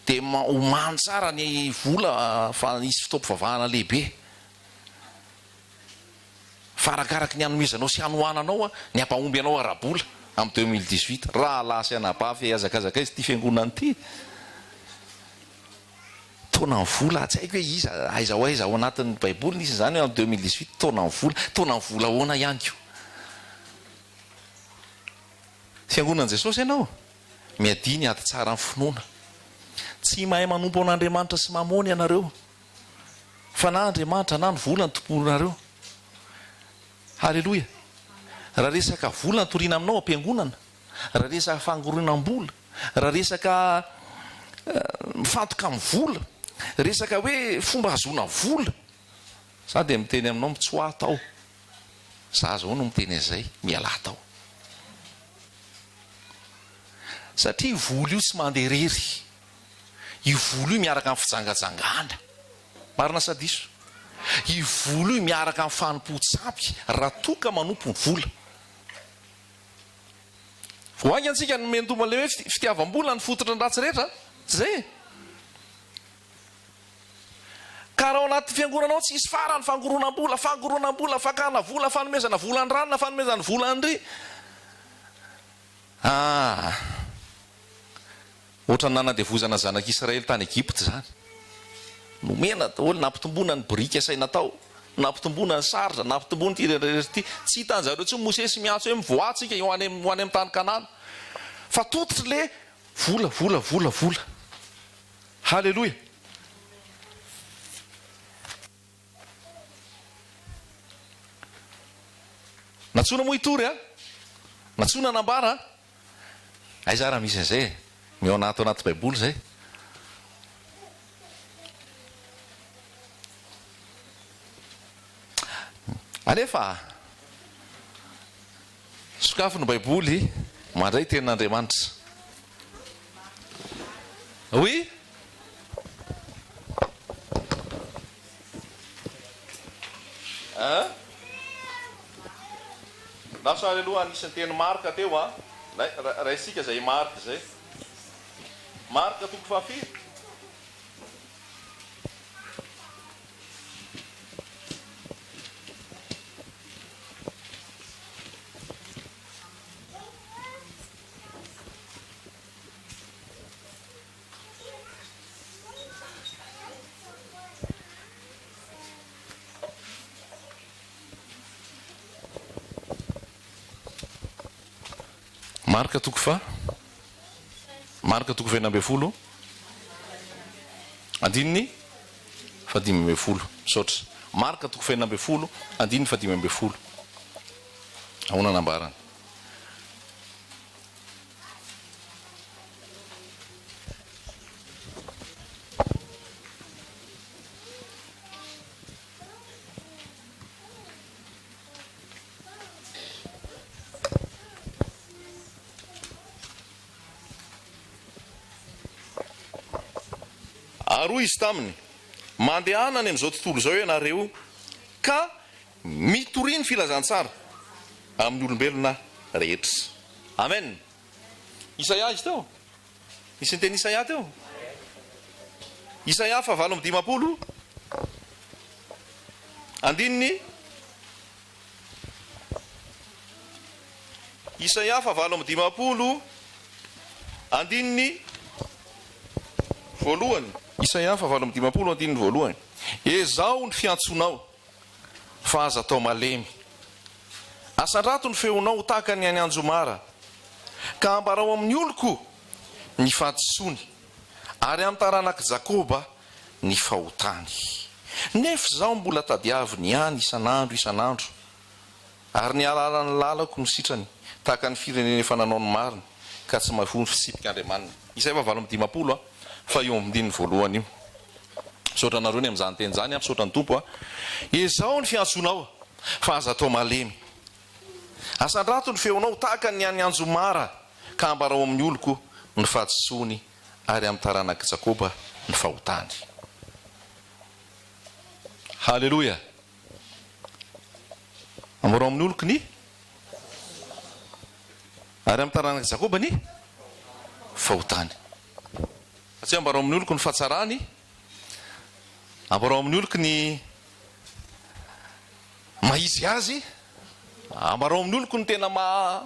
Dia omano tsara ny vola fa hisy fotoam-pivavahana lehibe. Fa arakaraky ny hanomezanao sy hanohananao ny hampahomby anao ara-bola amin'ny 2018. Rahalahy sy anabavy hazakazaka aiza ity fiangonana ity? Taonan'ny vola, tsy haiko hoe iza, aiza ho aiza ao anatin'ny baiboly nisy izany hoe en 2018 taonan'ny vola, taonan'ny vola ahoana ihany koa? Fiangonan'i Jesosy ianao? Miadia ny ady tsara amin'ny finoana. Tsy mahay manompo an'Andriamanitra sy mamôny ianareo. Fa na Andriamanitra na ny vola no tompoinareo. Haleloia! Raha resaka vola no toriana aminao am-piangonana, raha resaka fangoronam-bola, raha resaka mifantoka amin'ny vola, resaka hoe fomba hahazoana vola, za dia miteny aminao mitsoaha tao. Za zao no miteny an'izay, mialà tao. Satria io vola io tsy mandeha irery. Io vola io miaraka amin'ny fijangajangana. Marina sa diso? Io vola io miaraka amin'ny fanompoan-tsampy raha toa ka manompo ny vola. Vao haingana isika no miantomba an'ilay hoe fitiavam-bola ny fototry ny ratsy rehetra, tsy izay e? Ka raha ao anaty fiangonana ao tsy hisy farany fangoronam-bola, fangoronam-bola, fakana vola, fanomezana vola an-dranona, fanomezana vola an-dry. Ah! Ohatran'ny nanandevozana zanak'Israely tany Egypta izany. Nomena daholo, nampitomboana ny biriky asaina tao, nampitomboana ny sarja, nampitomboana ity rehetra rehetra ity. Tsy hitan-jareo intsony Mosesy miantso hoe mivoaha tsika ho any ho any amin'ny tany Kanana. Fa tototry le vola, vola, vola, vola. Haleloia! Nantsoina moa hitory a! Nantsoina hanambara a! Aiza ary misy an'izay e? Mihaona ato anaty baiboly izay. Alefa! Sokafy ny Baiboly, mandray tenin'Andriamanitra. Oui? Hein? Lasa ary aloha nisy niteny Marka teo an. Raisika izay Marka izay. Marka toko fahafiry? Marka toko faha Marka toko faha 16 andininy faha 15. Misaotra. Marka toko faha 16 andininy faha 15. Ahoana nambarany? Ary hoy izy taminy, Mandehana any amin'izao tontolo izao ianareo ka mitoria ny filazantsara amin'ny olombelona rehetra. Amen. Isaia izy teo? Nisy niteny Isaia teo? Isaia faha 58, andininy Isaia faha 58, andininy voalohany. Isaia faha 58, andininy voalohany. Ezaho ny fiantsonao, fa aza atao malemy. Asandrato ny feonao ho tahaka ny any anjomara, ka ambarao amin'ny oloko ny fahadisoany, ary amin'ny taranak'i Jakoba ny fahotany. Nefa izaho mbola tadiaviny ihany isan'andro isan'andro, ary ny hahalala ny lalako no sitrany, tahaka ny firenena efa nanao ny marina, ka tsy mahavoa ny fitsipik'Andriamaniny. Isaia faha 58 a, fa io andininy voalohany io. Misaotra anareo ny amin'izany teny izany a, misaotra ny Tompo a. Ezao ny fiantsoanao fa aza atao malemy. Asandrato ny feonao tahaka ny an'ny anjomara ka ambarao amin'ny oloko ny fahadisoany ary amin'ny taranak'i Jakoba ny fahotany. Haleloia! Ambarao amin'ny oloko ny ary amin'ny taranak'i Jakoba ny fahotany. Fa tsy hoe ambarao amin'ny oloko ny fahatsarany, ambarao amin'ny oloko ny maha izy azy, ambarao amin'ny oloko ny tena maha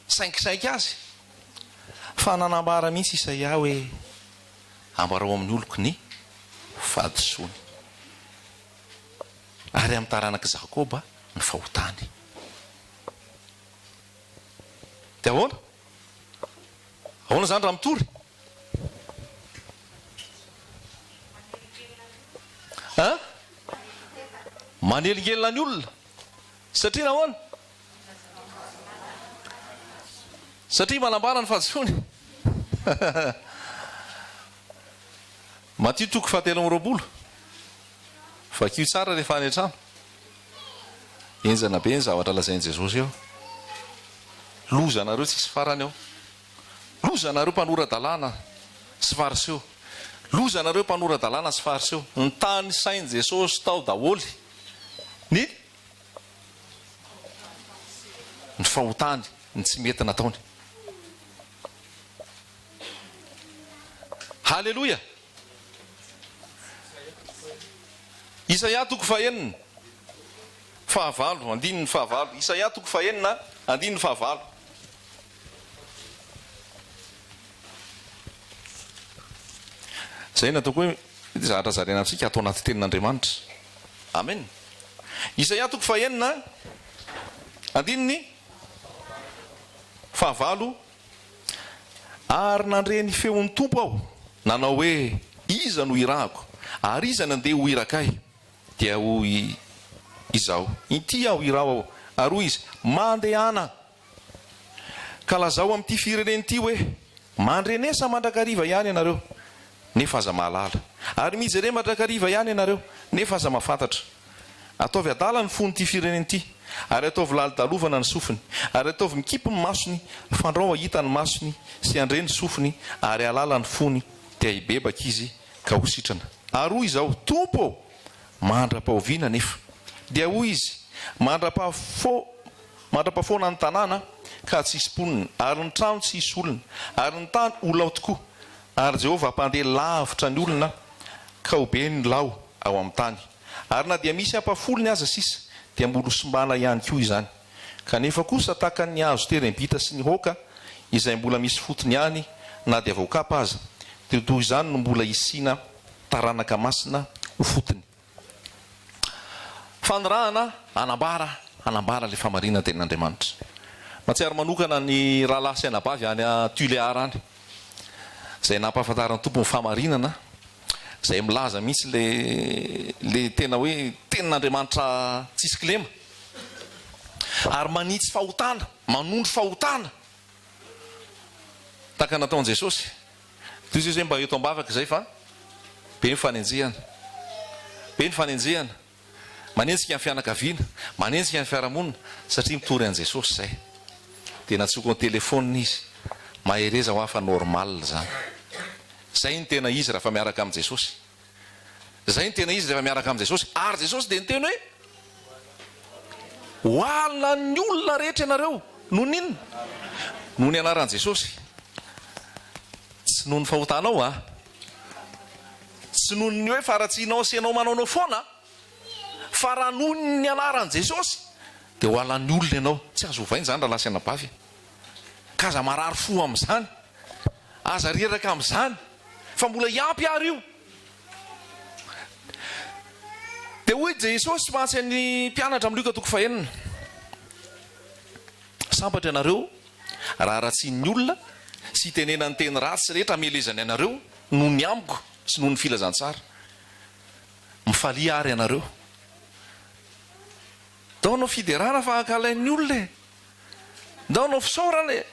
sainkisainky azy. Fa nanambara mihitsy Isaia hoe, ambarao amin'ny oloko ny fahadisoany, ary amin'ny taranak'i Jakoba ny fahotany. Dia ahoana? Ahoana izany raha mitory? Hein? Manelingelina ny olona. Satria nahoana? Satria manambara ny fahadisoany. Matio toko fahatelo amby 20. Vakio tsara rehefa any an-trano. Henjana be ny zavatra lazain'i Jesosy eo. Lozanareo tsisy farany ao. Lozanareo mpanora-dalàna sy fariseo. Lozanareo mpanora-dalàna sy fariseo. Nitanisain'i Jesosy tao daholo ny ny fahotany, ny tsy mety nataony. Haleloia! Isaia toko fahenina, fahavalo, andininy fahavalo. Isaia toko fahenina, andininy fahavalo. Izay no ataoko hoe zavatra zaraina amintsika ato anaty tenin'Andriamanitra. Amen. Isaia toko fahenina, andininy fahavalo. Ary nandre ny feon'ny Tompo aho, nanao hoe, Iza no hirahako? Ary iza no handeha ho iraka ahy? Dia hoy izaho, Inty aho, iraho aho. Ary hoy Izy, Mandehana, ka lazao amin'ity firenena ity hoe, Mandrenesa mandrakariva ihany ianareo, nefa aza mahalala, ary mijere mandrakariva ihany ianareo, nefa aza mahafantatra. Ataovy adala ny fon'ity firenena ity, ary ataovy lalodalovana ny sofiny, ary ataovy mikipy ny masony, fandrao hahita ny masony sy handre ny sofiny, ary hahalala ny fony, dia hibebaka izy ka ho sitrana. Ary hoy izaho, Tompo ô! Mandra-pahoviana anefa? Dia hoy izy, Mandra-pahafo, mandra-pahafoana ny tanàna ka tsy hisy mponina, ary ny trano tsy hisy olona, ary ny tany ho lao tokoa, ary Jehovah hampandeha lavitra ny olona ka ho be ny lao ao amin'ny tany. Ary na dia misy ampahafolony aza sisa, dia mbola ho simbana ihany koa izany. Kanefa kosa tahaka ny hazo terebita sy ny hoka, izay mbola misy fotony ihany na dia voakapa aza, dia toy izany no mbola hisiana taranaka masina ho fotony. Fanirahana hanambara, hanambara ilay fahamarinana tenin'Andriamanitra. Mahatsiaro manokana ny rahalahy sy anabavy any Tuléar any, izay nampahafantarin'ny Tompo ny fahamarinana, izay milaza mihitsy ilay ilay tena hoe tenin'Andriamanitra tsisy kilema, ary manitsy fahotana, manondro fahotana, tahaka ny nataon'i Jesosy. Toy izay hoe mba eto am-bavaka izay fa be ny fanenjehana. Be ny fanenjehana. Manenjika ny fianakaviana, manenjika ny fiarahamonina satria mitory an'i Jesosy izay. Dia nantsoiko an-telefaonina izy. Mahereza hoa fa normal izany. Izay no tena izy raha fa miaraka amin'i Jesosy. Izay no tena izy rehefa miaraka amin'i Jesosy. Ary Jesosy dia niteny hoe, Ho halan'ny olona rehetra ianareo. Noho ny inona? Noho ny anaran'i Jesosy. Tsy noho ny fahotanao a. Tsy noho ny hoe faharatsianao sy ianao manaonao foana. Fa raha noho ny anaran'i Jesosy, dia ho halan'ny olona ianao. Tsy azo ovaina izany rahalahy sy anabavy. Ka aza marary fo amin'izany. Aza reraka amin'izany. Fa mbola hiampy ary io. Dia hoy Jesosy mantsy ny mpianatra amin'ny Lioka toko fahenina, Sambatra ianareo raha ratsian'ny olona sy itenenany teny ratsy rehetra hamelezany anareo noho ny amiko sy noho ny filazantsara. Mifalia àry ianareo. Ndao hanao fiderana fa ankahalain'ny olona e! Ndao hanao fisaorana e!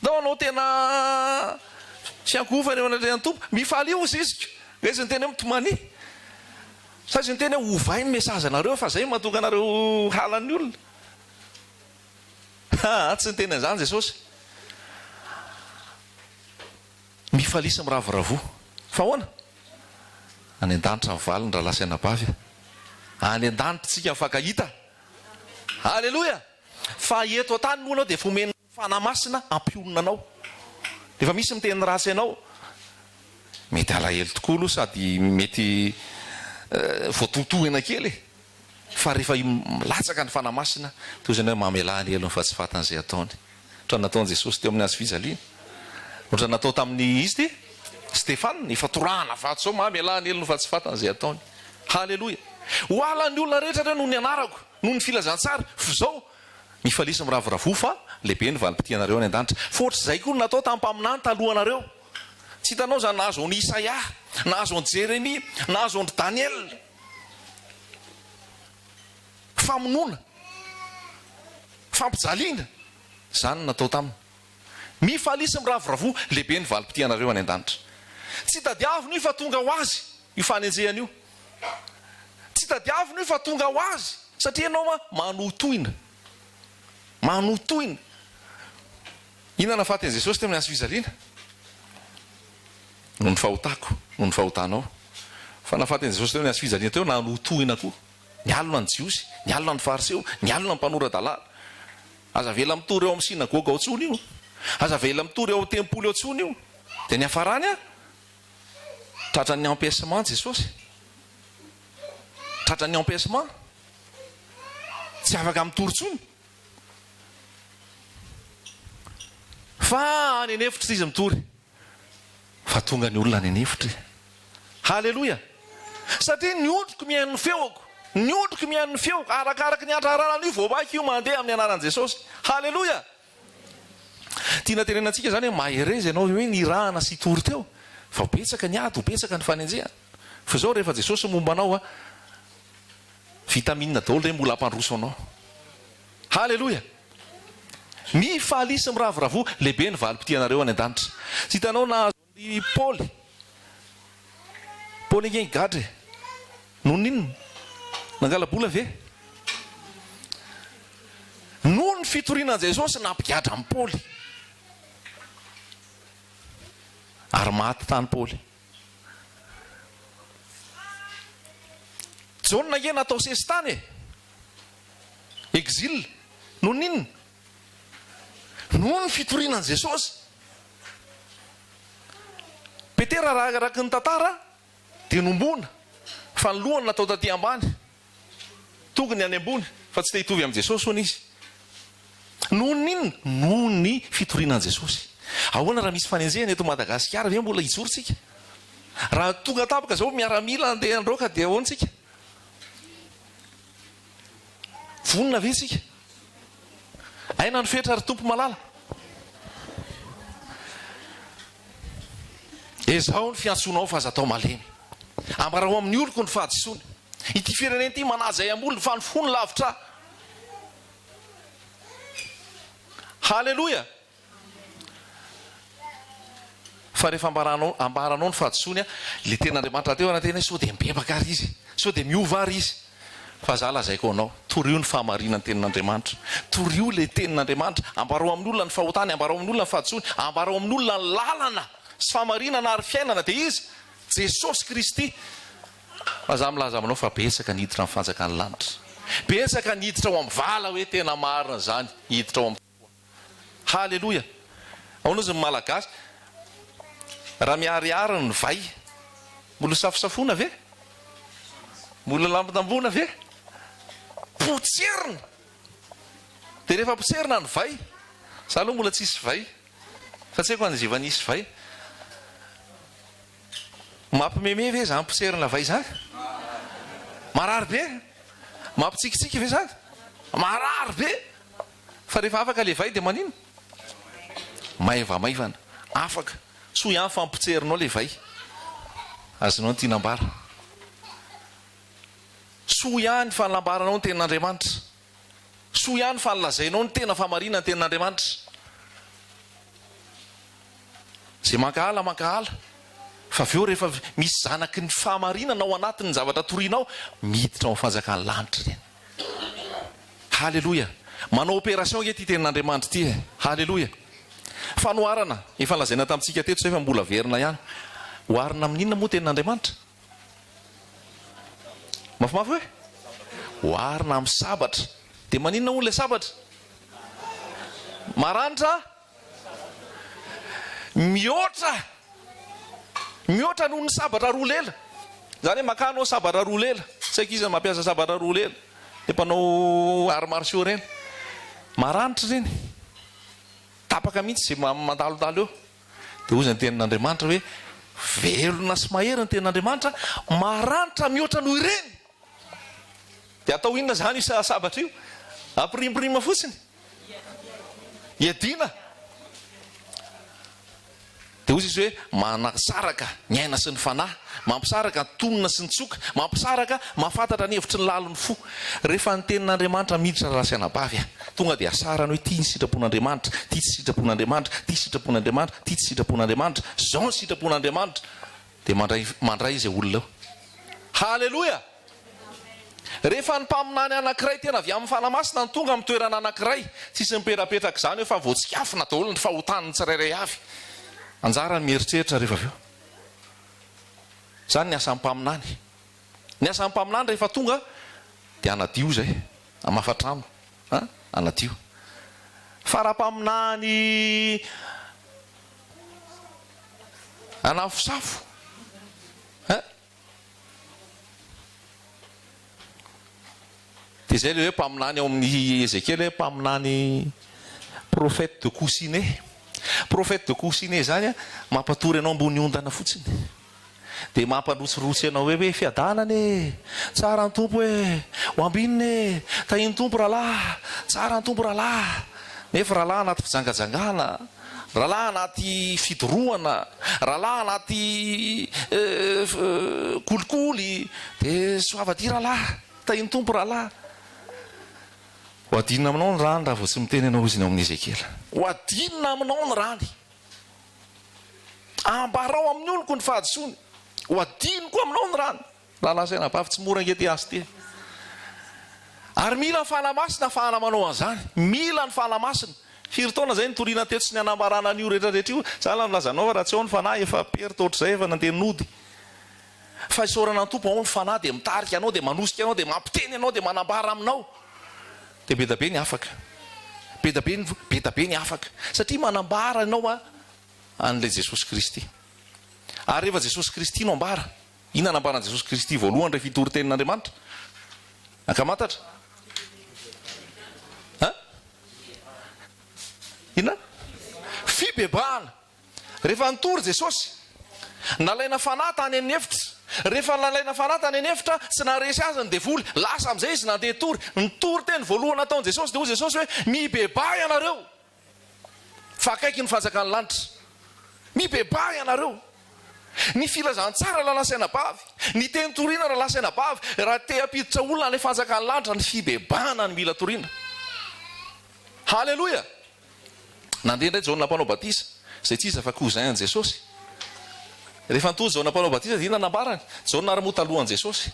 Ndao hanao tena fiankohofana eo anatrehan'ny Tompo. Mifalia hozy izy. Nga izy niteny hoe mitomania? Sa izy niteny hoe ovay ny message anareo fa zay no mahatonga anareo halan'ny olona? Aa, tsy niteny an'izany Jesosy. Mifalia sy miravoravoa. Fa ahoana? Any an-danitra ny valiny rahalahy sy anabavy a. Any an-danitra isika mifankahita. Aleloia! Fa eto an-tany moa ianao dia efa omen'ny Fanahy Masina hampionona anao. Rehefa misy miteny ratsy anao, mety alahelo tokoa aloha sady mety voatohintohina kely e. Fa rehefa milatsaka ny Fanahy Masina, toy izany hoe mamelà ny helony fa tsy fantany izay ataony. Ohatran'ny nataon'i Jesosy teo amin'ny hazo fijaliana. Ohatran'ny natao tamin'ny izy ity, Stefana, efa torahana vato izao, mamelà ny helony fa tsy fantany izay ataony. Haleloia! Ho halan'ny olona rehetra ireo noho ny anarako, noho ny filazantsara. F'izao, mifalia sy miravoravoa fa lehibe ny valim-pitianareo any an-danitra. Fa ohatr'izay koa no natao tamin'ny mpaminany talohanareo. Tsy hitanao izany nahazo an'i Isaia, nahazo an'i Jeremia, nahazo an-dry Daniela. Famonoana, fampijaliana, izany no natao taminy. Mifalia sy miravoravoa, lehibe ny valim-pitianareo any an-danitra. Tsy tadiavina io fa tonga ho azy io fanenjehana io. Tsy tadiavina io fa tonga ho azy satria ianao ma manohitohina. Manohitohina. Inona nahafaty an'i Jesosy teo amin'ny hazo fijaliana? Noho ny fahotako, noho ny fahotanao. Fa nahafaty an'i Jesosy teo amin'ny hazo fijaliana teo nanohitohina koa. Nialona ny Jiosy, nialona ny Fariseo, nialona ny mpanora-dalàna. Aza avela mitory ao amin'ny synagoga ao intsony io. Aza avela mitory ao tempoly ao intsony io. Dia niafarany a? Tratran'ny empêchement Jesosy. Tratran'ny empêchement. Tsy afaka mitory intsony. Fa any an'efitra izy mitory. Fa tonga ny olona any an'efitra e. Haleloia! Satria ny ondriko mihaino ny feoko. Ny ondriko mihaino ny feoko. Arakaraky ny andrarana an'io vao maika io mandeha amin'ny anaran'i Jesosy. Haleloia! Tiana tenenina antsika izany hoe mahereza ianao hoe nirahana sy hitory teo. Fa ho betsaka ny ady, ho betsaka ny fanenjehana. Fa izao rehefa Jesosy momba anao a, vitamine daholo ireny mbola hampandroso anao. Haleloia! Mifalia sy miravoravoa, lehibe ny valim-pitianareo any an-danitra. Tsy hitanao nahazo an'i Paoly. Paoly ange nigadra e! Noho ny inona? Nangala-bola ve? Noho ny fitoriana an'i Jesosy nampigadra an'i Paoly. Ary maty tany Paoly. Jaona ange natao sesitany e! Exil. Noho ny inona? Noho ny fitoriana an'i Jesosy. Petera raha araka ny tantara dia nombona fa ny lohany natao taty ambany. Tongony any ambony fa tsy te hitovy amin'i Jesosy hono izy. Noho ny inona? Noho ny fitoriana an'i Jesosy. Ahoana raha misy fanenjehana eto Madagasikara ve mbola hijoro tsika? Raha tonga tampoka izao miaramila andeha handroaka dia ahoana tsika? Vonona ve isika? Aina ny fetra ry Tompo malala. Ezaho ny fiantsoanao fa aza atao malemy. Ambarao amin'ny oloko ny fahadisoany. Ity firenena ity manaja ahy am-bolony fa ny fony lavitra ahy. Haleloia! Fa rehefa ambaranao, ambaranao ny fahadisoany, ilay tenin'Andriamanitra teo anatehiny hoe sao dia mibebaka ary izy, sao dia miova ary izy. Fa za lazaiko anao, torio ny fahamarinan'ny tenin'Andriamanitra. Torio ilay tenin'Andriamanitra. Ambarao amin'ny olona ny fahotany, ambarao amin'ny olona ny fahadisoany, ambarao amin'ny olona ny lalana sy fahamarinana ary fiainana. Dia iza? Jesosy Kristy. Fa za milaza aminao fa betsaka ny hiditra amin'ny fanjakan'ny lanitra. Betsaka ny hiditra ao amin'ny vala hoe tena marina izany, hiditra ao amin'ny. Haleloia! Ahoana ozy ny Malagasy? Raha miharihary ny vay, mbola hosafosafoana ve? Mbola lambondamboana ve? Potserina! Dia rehefa potserina ny vay, za aloha mbola tsisy vay, fa tsy haiko an'izay efa nisy vay. Mampimeme ve izany potserina vay izany? Marary be? Mampitsikitsiky ve izany? Marary be! Fa rehefa afaka le vay dia manina? Maivamaivana. Afaka. Soa ihany fa ampotserinao le vay. Azonao ny tiana ambara. Soa ihany fa nambaranao ny tenin'Andriamanitra. Soa ihany fa nolazainao ny tena fahamarinan'ny tenin'Andriamanitra. Izay mankahala mankahala. Fa avy eo rehefa misy zanaky ny fahamarinana ao anatin'ny zavatra torianao, miditra ao amin'ny fanjakan'ny lanitra ireny. Haleloia! Manao opération ange ity tenin'Andriamanitra ity e! Haleloia! Fanoharana, efa nolazaina tamintsika teto izay fa mbola averina ihany. Oharina amin'inona moa tenin'Andriamanitra? Mafimafy hoe? Oharina amin'ny sabatra. Dia maninona hono ilay sabatra? Maranitra Mihoatra! Mihoatra noho ny sabatra roa lela. Izany hoe makà anao sabatra roa lela. Tsy haiko iza mampiasa sabatra roa lela. Ilay mpanao arts martiaux ireny. Maranitra ireny. Tapaka mihitsy izay mandalondalo eo. Dia hoy ny tenin'Andriamanitra hoe, velona sy mahery ny tenin'Andriamanitra, maranitra mihoatra noho ireny. Dia atao inona izany io sabatra io? Ampirimpirimina fotsiny. Iadiana. Dia hoy Jesosy hoe, manasaraka ny aina sy ny fanahy, mampisaraka ny tonona sy ny tsoka, mampisaraka, mahafantatra ny hevitry ny lalin'ny fo. Rehefa ny tenin'Andriamanitra miditra rahalahy sy anabavy a, tonga dia asarany hoe ity ny sitrapon'Andriamanitra, ity tsy sitrapon'Andriamanitra, ity sitrapon'Andriamanitra, ity tsy sitrapon'Andriamanitra, izao ny sitrapon'Andriamanitra. Dia mandray mandray izay olona eo. Haleloia! Rehefa ny mpaminany anankiray tena avy amin'ny Fanahy Masina no tonga amin'ny toerana anankiray, tsisy miperapetraka izany eo fa voatsikafona daholo ny fahotan'ny tsirairay avy. Anjara ny mieritreritra rehefa avy eo. Izany ny asan'ny mpaminany. Ny asan'ny mpaminany rehefa tonga dia hanadio izay, hamafa trano, an, hanadio. Fa raha mpaminany hanafosafo, an, Dia izay ilay hoe mpaminany ao amin'ny Ezekiela hoe mpaminany prophète de coussinet. Prophète de coussinet izany mampatory anao ambony ondana fotsiny. Dia mampandrotsirotsy anao hoe hoe fiadanana e! Tsara ny Tompo e! Ho ambinina e! Tahin'ny Tompo rahalahy! Tsara ny Tompo rahalahy! Nefa rahalahy anaty fijangajangana. Rahalahy anaty fidorohana, rahalahy anaty kolikoly, dia soava aty rahalahy, tahin'ny Tompo rahalahy. Ho adinina aminao ny rany raha vao tsy miteny ianao hozy ny ao amin'ny Ezekiela. Ho adinina aminao ny rany. Ambarao amin'ny oloko ny fahadisoany. Ho adiniko aminao ny rany. Rahalahy sy anabavy, tsy mora ange ity asa ity e. Ary mila ny Fanahy Masina ahafahana manao an'izany. Mila ny Fanahy Masina. Firy taona izay nitoriana teto sy ny hanambarana an'io rehetra rehetra io. Za la milaza anao fa raha tsy ao ny Fanahy efa perte ohatr'izay efa nandeha nody. Fa isaorana ny Tompo ao ny Fanahy dia mitarika anao dia manosika anao dia mampiteny anao dia manambara aminao. Dia be da be ny afaka. Be da be ny be da be ny afaka. Satria manambara ianao a an'ilay Jesosy Kristy. Ary rehefa Jesosy Kristy no ambara, inona nambaran'i Jesosy Kristy voalohany rehefa hitory tenin'Andriamanitra? Ankamantatra? An? Inona? Fibebahana. Rehefa nitory Jesosy, nalaina fanahy tany an'efitra. Rehefa nalaina fanahy tany an'efitra, tsy naharesy azy ny devoly. Lasa amin'izay izy nandeha hitory. Ny toriteny voalohany nataon'i Jesosy dia hoy Jesosy hoe, Mibebaha ianareo, fa akaiky ny fanjakan'ny lanitra. Mibebaha ianareo. Ny filazantsara rahalahy sy anabavy, ny teny toriana rahalahy sy anabavy, raha te hampiditra olona any fanjakan'ny lanitra, ny fibebahana no mila toriana. Haleloia! Nandeha indray Jaona Mpanao Batisa, izay tsy iza fa cousin an'i Jesosy. Rehefa nitory Jaona Mpanao Batisa dia inona nambarany? Jaona ary moa talohan'i Jesosy.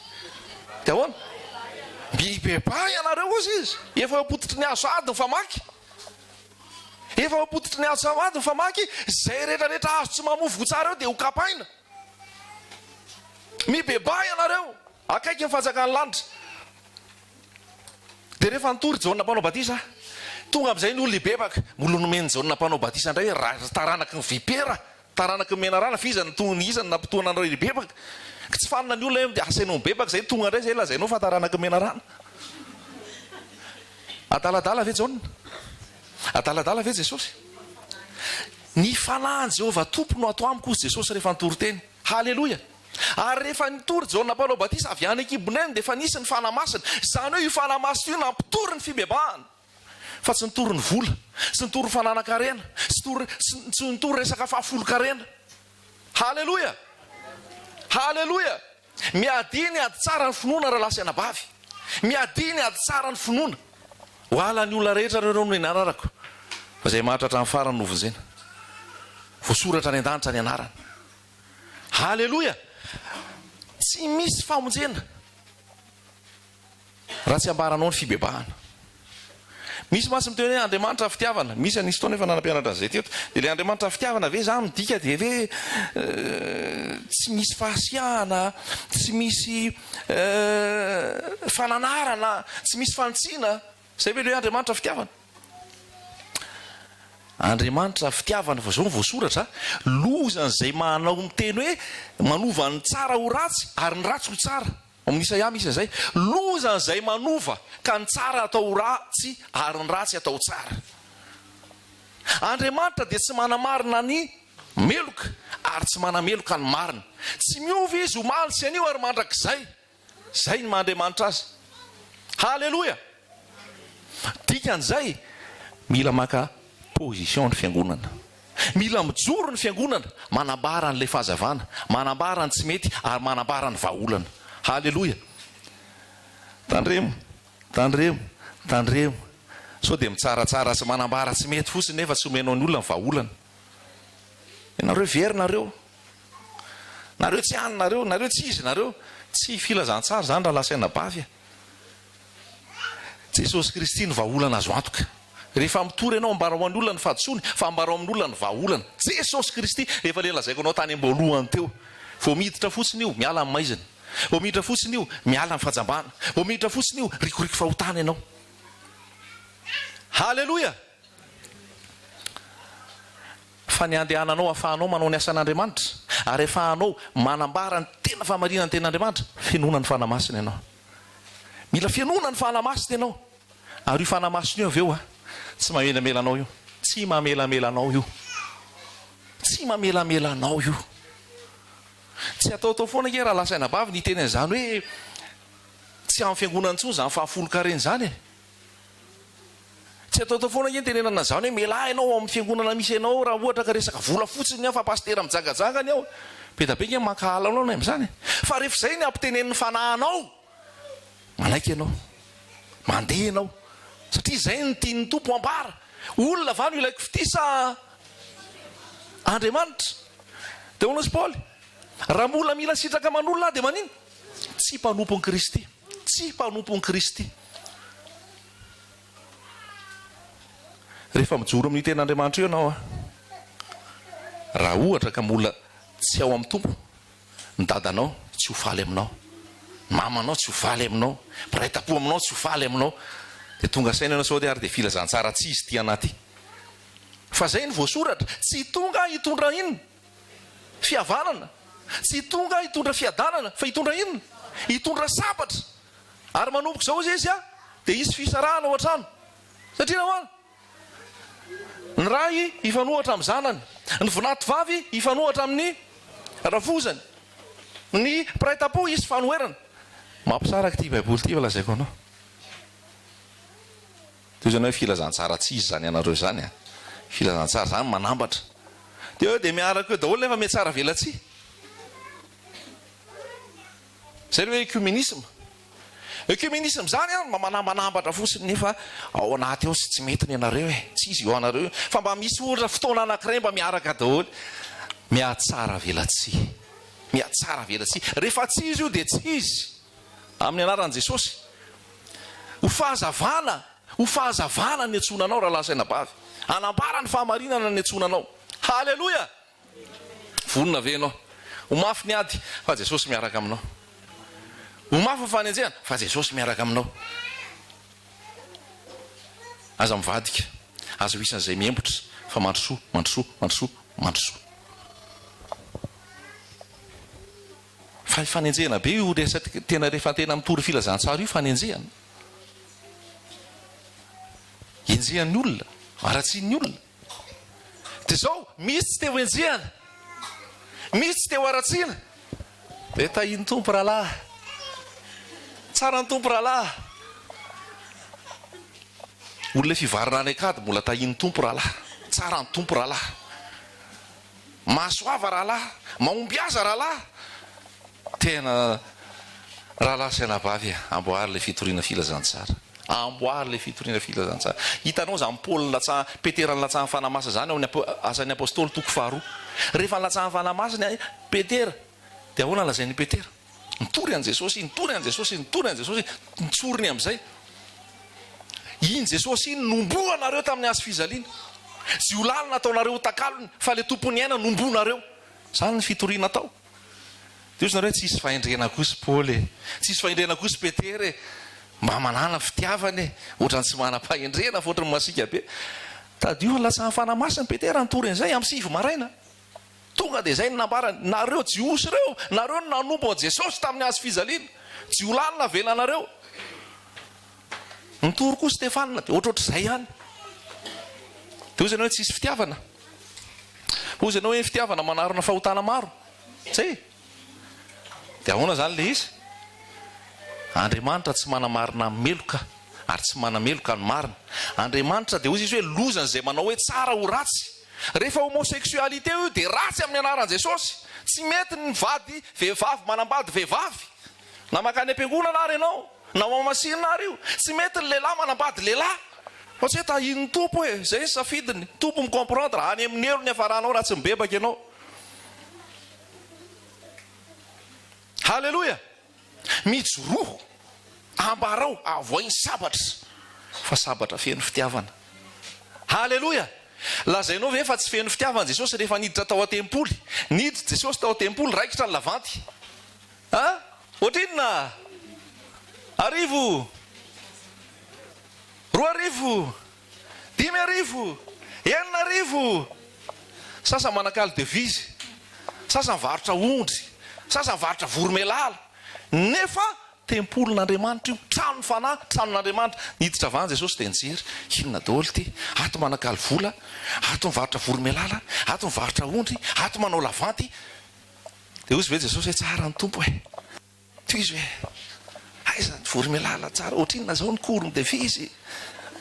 Dia ahoana? Mibebaha ianareo hozy izy, efa eo am-pototry ny hazo sahady ny famaky. Efa eo am-pototry ny hazo sahady ny famaky, izay rehetra rehetra hazo tsy mamoa voa tsara eo dia ho kapaina. Mibebaha ianareo, akaiky ny fanjakan'ny lanitra. Dia rehefa nitory Jaona Mpanao Batisa, tonga amin'izay ny olona hibebaka. Mbola nomen'i Jaona Mpanao Batisa indray hoe raha ry taranaky ny vipera, taranaky ny menarana, fa iza no tonga, iza no nampitohana anareo hibebaka? Ka tsy fanina ny olona hoe dia asainao mibebaka izay, tonga indray izay lazainao fa taranaky ny menarana. Adaladala ve Jaona? Adaladala ve Jesosy? Ny fanahin'i Jehovah Tompo no ato amiko, hoy Jesosy rehefa nitory teny. Haleloia! Ary rehefa nitory Jaona Mpanao Batisa avy any an-kibon'ainy dia efa nisy ny Fanahy Masina. Izany hoe io Fanahy Masina io nampitory ny fibebahana. Fa tsy nitory ny vola, tsy nitory ny fananan-karena, tsy tory, tsy nitory resaka fahafolon-karena. Haleloia! Haleloia! Miadia ny ady tsara ny finoana rahalahy sy anabavy. Miadia ny ady tsara ny finoana. Ho halan'ny olona rehetra ireo no nianarako, fa izay mahantra hatramin'ny farany no vonjena. Voasoratra any an-danitra ny anarany. Haleloia! Tsy misy famonjena raha tsy ambaranao ny fibebahana. Misy mantsy miteny hoe Andriamanitra fitiavana. Misy anisy fotoana efa nanampianatra an'izay teto. Dia ilay Andriamanitra fitiavana ve izany midika dia hoe tsy misy fahasiahana, tsy misy fananarana, tsy misy fanitsiana. Izay ve ilay hoe Andriamanitra fitiavana? Andriamanitra fitiavana fa zao no voasoratra, lozan'izay manao miteny hoe manova ny tsara ho ratsy ary ny ratsy ho tsara. Ao amin'ny Isaia misy an'izay, lozan'izay manova ka ny tsara atao ho ratsy ary ny ratsy atao ho tsara. Andriamanitra dia tsy manamarina ny meloka ary tsy manameloka ny marina. Tsy miova Izy omaly sy anio ary mandrakizay. Zay ny maha Andriamanitra azy. Haleloia! Dikan'izay, mila maka position ny fiangonana. Mila mijoro ny fiangonana, manambara an'ilay fahazavana, manambara ny tsy mety ary manambara ny vahaolana. Haleloia! Tandremo, tandremo, tandremo. Sao dia mitsaratsara sy manambara tsy mety fotsiny nefa tsy omenao ny olona ny vahaolana. Ianareo very nareo. Nareo tsy any nareo, nareo tsy izy nareo. Tsy filazantsara izany rahalahy sy anabavy a. Jesosy Kristy no vahaolana azo antoka. Rehefa mitory ianao, ambarao an'ny olona ny fahadisoany, fa ambarao amin'ny olona ny vahaolana. Jesosy Kristy, efa ilay lazaiko anao tany am-boalohany teo. Vao miditra fotsiny io, miala amin'ny maizina. Vao miditra fotsiny io, miala amin'ny fahajambana. Vao miditra fotsiny io, rikoriko fahotana ianao. Haleloia! Fa ny andehananao afahanao manao ny asan'Andriamanitra, ary afahanao manambara ny tena fahamarinan'ny tenin'Andriamanitra, fenoina ny Fanahy Masina ianao. Mila fenoina ny Fanahy Masina ianao. Ary io Fanahy Masina io avy eo, tsy mamelamela anao io. Tsy mamelamela anao io. Tsy mamelamela anao io. Tsy ataotao foana ange rahalahy sy anabavy ny hiteny an'izany hoe tsy amin'ny fiangonana intsony izany fahafolon-karena izany e. Tsy ataotao foana ange ny tenenana an'izany hoe mialà ianao ao amin'ny fiangonana misy anao raha ohatra ka resaka vola fotsiny ny ao fa pasitera mijangajanga ny ao. Be dia be ange ny mankahala anao ny amin'izany e. Fa rehefa izay ny ampitenenin'ny fanahy anao, manaiky ianao. Mandeha ianao. Satria izay no tian'ny Tompo ambara. Olona va no ilaiko fitia sa Andriamanitra? Dia hoy Paoly, raha mbola mila sitraka aman'olona aho dia maninona? Tsy mpanompon'i Kristy. Tsy mpanompon'i Kristy. Rehefa mijoro amin'io tenin'Andriamanitra io ianao an, raha ohatra ka mbola tsy ao amin'ny Tompo, ny dadanao tsy ho faly aminao, ny mamanao tsy ho faly aminao, mpiray tampo aminao tsy ho faly aminao, dia tonga saina ianao sao dia ary dia filazantsara tsy izy ity anaty. Fa izay no voasoratra, tsy tonga hitondra inona? Fihavanana. Tsy tonga hitondra fiadanana, fa hitondra inona? Hitondra sabatra. Ary manomboka izao hozy izy dia hisy fisarahana ao an-trano. Satria nahoana? Ny ray hifanohatra amin'ny zanany, ny vinatovavy hifanohatra amin'ny rafozany, ny mpiray tampo hisy fanoherana. Mampisaraka ity Baiboly ity fa lazaiko anao. Toy izany hoe filazantsara tsy izy izany anareo izany a! Filazantsara izany manambatra. Dia eo dia miaraka eo daholo nefa mihatsara velatsihy. Izay ilay hoe ecumenisme. Ecumenisme izany an, mba manambanambatra fotsiny nefa ao anaty ao tsy tsy mety ny anareo e! Tsy izy io anareo io. Fa mba misy ohatra fotoana anankiray mba miaraka daholo. Mihatsara velatsihy. Mihatsara velatsihy. Rehefa tsy izy io dia tsy izy. Amin'ny anaran'i Jesosy. Ho fahazavana, ho fahazavana ny antsoina anao rahalahy sy anabavy. Hanambara ny fahamarinana ny antsoina anao. Haleloia! Vonona ve ianao? Ho mafy ny ady, fa Jesosy miaraka aminao. Ho mafy ny fanenjehana, fa Jesosy miaraka aminao. Aza mivadika, aza ho isan'izay miembotra, fa mandrosoa, mandrosoa, mandrosoa, mandrosoa. Fa fanenjehana be io resaka tena rehefa tena mitory filazantsara io fanenjehana. Enjehan'ny olona, haratsian'ny olona. Dia zao, misy tsy te ho enjehana, misy tsy te ho haratsiana. Dia tahin'ny Tompo rahalahy. Tsara ny Tompo rahalahy. Olona efa hivarina any an-kady mbola tahin'ny Tompo rahalahy. Tsara ny Tompo rahalahy. Mahasoava rahalahy, mahombiaza rahalahy. Tena rahalahy sy anabavy a, amboary ilay fitoriana filazantsara. Amboary ilay fitoriana filazantsara. Hitanao izany Paoly nilatsahan, Petera nilatsahan'ny Fanahy Masina izany ao amin'ny Asan'ny Apostoly toko faharoa. Rehefa nilatsahan'ny Fanahy Masina i Petera, dia ahoana lazain'i Petera? Nitory an'i Jesosy, nitory an'i Jesosy, nitory an'i Jesosy, nitsoriny amin'izay. Iny Jesosy iny nomboanareo tamin'ny hazo fijaliana. Jiolahy no nataonareo ho takalony, fa ilay Tompon'ny aina nomboanareo. Izany ny fitoriana atao. Dia hoy nareo hoe tsisy fahendrena kosa Paoly e, tsisy fahendrena kosa Petera e, mba manàna fitiavana e, ohatran'ny tsy manam-pahendrena fa ohatran'ny masiaka be. Tadidio fa nilatsahan'ny Fanahy Masina Petera nitory an'izay amin'ny sivy maraina. Tonga dia izay no nambarany, Nareo Jiosy ireo, nareo no nanompo an'i Jesosy tamin'ny hazo fijaliana. Jiolahy no navelanareo. Nitory koa Stefana, dia ohatrohatr'izay ihany. Dia hoy izy ianao hoe tsisy fitiavana. Hoy izy ianao hoe fitiavana manarona fahotana maro. Zay e. Dia ahoana izany ilay izy? Andriamanitra tsy manamarina ny meloka ary tsy manameloka ny marina. Andriamanitra dia hoy izy hoe lozan'izay manao hoe tsara ho ratsy. Rehefa homosexualité io dia ratsy amin'ny anaran'i Jesosy. Tsy mety ny mivady vehivavy manambady vehivavy. Na mankany am-piangonana ary ianao, na ao am-masinina ary io. Tsy mety ny lehilahy manambady lehilahy. Fa tsy hoe tahian'ny Tompo e, izay ny safidiny. Tompo mi-comprendre, any amin'ny helo ny hiafaranao raha tsy mibebaka ianao. Haleloia! Mijoroa, ambarao, avohay ny sabatra, fa sabatra feno fitiavana. Haleloia! Lazainao ve fa tsy feno fitiavana Jesosy rehefa niditra tao an-tempoly? Niditra Jesosy tao an-tempoly, raikitra ny lavanty. A? Ohatrinona? Arivo? 2000? 5000? 6000? Sasany manakalo devise, sasany mivarotra ondry, sasany mivarotra voromailala, nefa tempolin'Andriamanitra io, tranon'ny fanahy, tranon'Andriamanitra. Niditra avy any Jesosy dia nijery, inona daholo ity? Ato manakalo vola, ato mivarotra voromailala, ato mivarotra ondry, ato manao lavanty. Dia hoy ve Jesosy hoe tsara ny Tompo e? Tohizo e! Aiza ny voromailala tsara ohatrinona zao ny cours ny devise?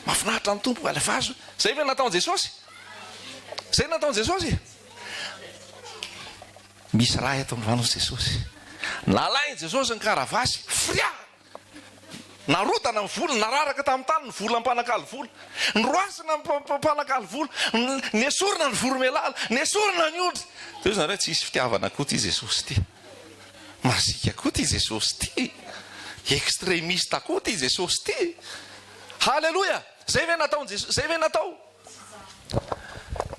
Mahafinaritra ny Tompo, alefaso. Zay ve nataon'i Jesosy? Zay nataon'i Jesosy? Misy raha eto amin'ny vanon'i Jesosy. Nalain'i Jesosy ny karavasy, fria! Narodana ny volony, nararaka tamin'ny tany ny vola mpanakalo vola. Noroasina ny mpanakalo vola, nesorina ny voromailala, nesorina ny ondry. Tohizo nareo, tsisy fitiavana koa ity Jesosy ity. Masiaka koa ity Jesosy ity. Extremiste koa ity Jesosy ity. Haleloia! Zay ve nataon'i Jesosy? Zay ve natao?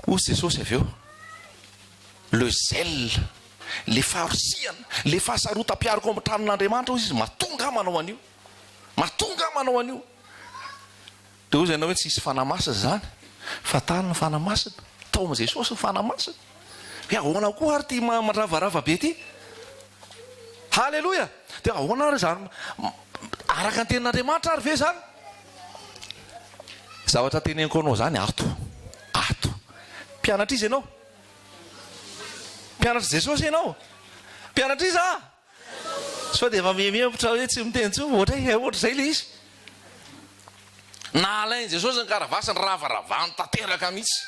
Hoy Jesosy avy eo, Le zèle, le faharisihana, le fahasarotam-piariko ao amin'ny tranon'Andriamanitra, hoy izy, mahatonga ahy manao an'io. Mahatonga ahy manao an'io. Dia hoy ianao hoe tsisy Fanahy Masina izany, fa tany ny Fanahy Masina, tao amin'i Jesosy ny Fanahy Masina. Hoe ahoana koa ary ity mandravarava be ity? Haleloia! Dia ahoana ary izany? Araka ny tenin'Andriamanitra ary ve izany? Zavatra teneniko anao izany ato, ato. Mpianatra iza ianao? Mpianatr'i Jesosy ianao? Mpianatra iza? Sao dia efa mihemihempotra hoe tsy miteny intsony, ohatra hoe ohatr'izay ilay izy. Nalain'i Jesosy ny karavasiny, ravaravany tanteraka mihitsy.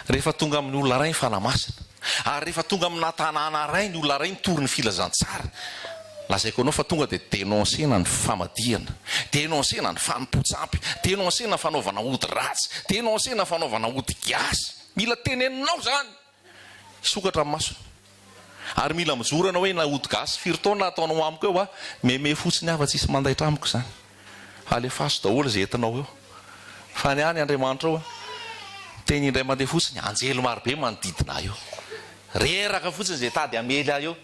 Rehefa tonga amin'ny olona iray ny Fanahy Masina, ary rehefa tonga amina tanàna iray ny olona iray mitory ny filazantsara, lazaiko anao fa tonga dia dénoncer-na ny famadihana, dénoncer-na ny fanompoan-tsampy, dénoncer-na ny fanaovana ody ratsy, dénoncer-na ny fanaovana ody gasy. Mila teneninao izany! Hisokatra ny masony. Ary mila mijoro ianao hoe na ody gasy firy taona ataonao amiko eo a, meme fotsiny aho fa tsisy mandaitra amiko izany. Alefaso daholo izay entinao eo. Fa ny ahy ny Andriamanitra ao a, teny indray mandeha fotsiny, anjely marobe manodidina ahy eo. Reraka fotsiny izay tady hamely ahy eo.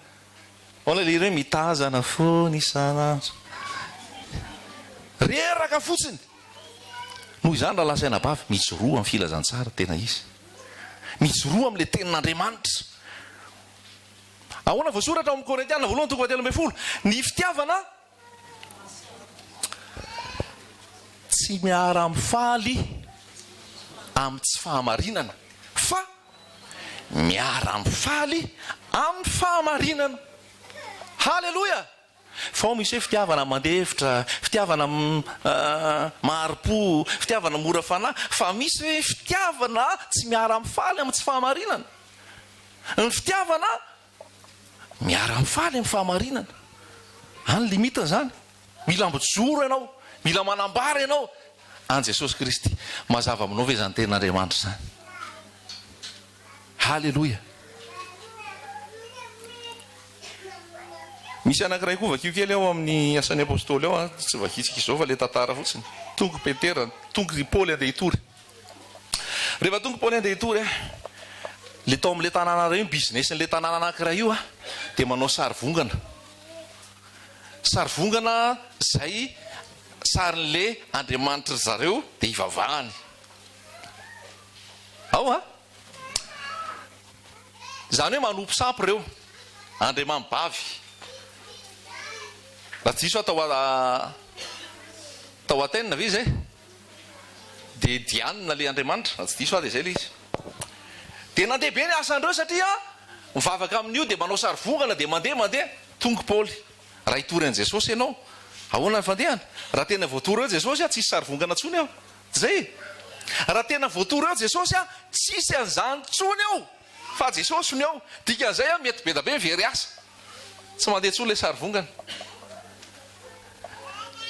Ahoana ilay hira hoe mitazana foana isan'andro. Reraka fotsiny. Noho izany rahalahy sy anabavy, mijoroa amin'ny filazantsara tena izy. Mijoroa amin'ilay tenin'Andriamanitra. Ahoana voasoratra ao amin'ny Korintiana voalohany toko fahatelo ambin'ny folo? Ny fitiavana tsy miara-mifaly amin'ny tsy fahamarinana, fa miara-mifaly amin'ny fahamarinana. Haleloia! Fa ao misy hoe fitiavana mandefitra, fitiavana mahari-po, fitiavana mora fanahy, fa misy hoe fitiavana tsy miara-mifaly amin'ny tsy fahamarinana. Ny fitiavana miara-mifaly amin'ny fahamarinana. Any limite-ny izany. Mila mijoro ianao, mila manambara ianao an'i Jesosy Kristy. Mazava aminao ve izany tenin'Andriamanitra izany? Haleloia! Misy anankiray koa vakio kely ao amin'ny Asan'ny Apostoly ao, tsy vakintsika izao fa ilay tantara fotsiny. Tonga i Petera, tonga i Paoly handeha hitory. Rehefa tonga i Paoly handeha hitory, ilay tao amin'ilay tanàna iray io, business-n'ilay tanàna anankiray io, dia manao sary vongana. Sary vongana izay sarin'ilay andriamanitry ry zareo dia ivavahany. Ao an! Izany hoe manompo sampy ireo andriamanibavy. Raha tsy diso aho tao tao Athènes ve izay? Dia Diane ilay andriamanitra, raha tsy diso aho dia izay ilay izy. Dia nandeha be ny asan'ireo satria mivavaka amin'io dia manao sary vongana dia mandeha mandeha. Tonga Paoly, raha hitory an'i Jesosy ianao, ahoana ny fandehany? Raha tena voatory eo Jesosy, tsisy sary vongana intsony eo. Zay e! Raha tena voatory eo Jesosy a, tsisy an'izany intsony eo fa Jesosy no eo. Dikan'izay a, mety be da be very asa. Tsy mandeha intsony ilay sary vongana.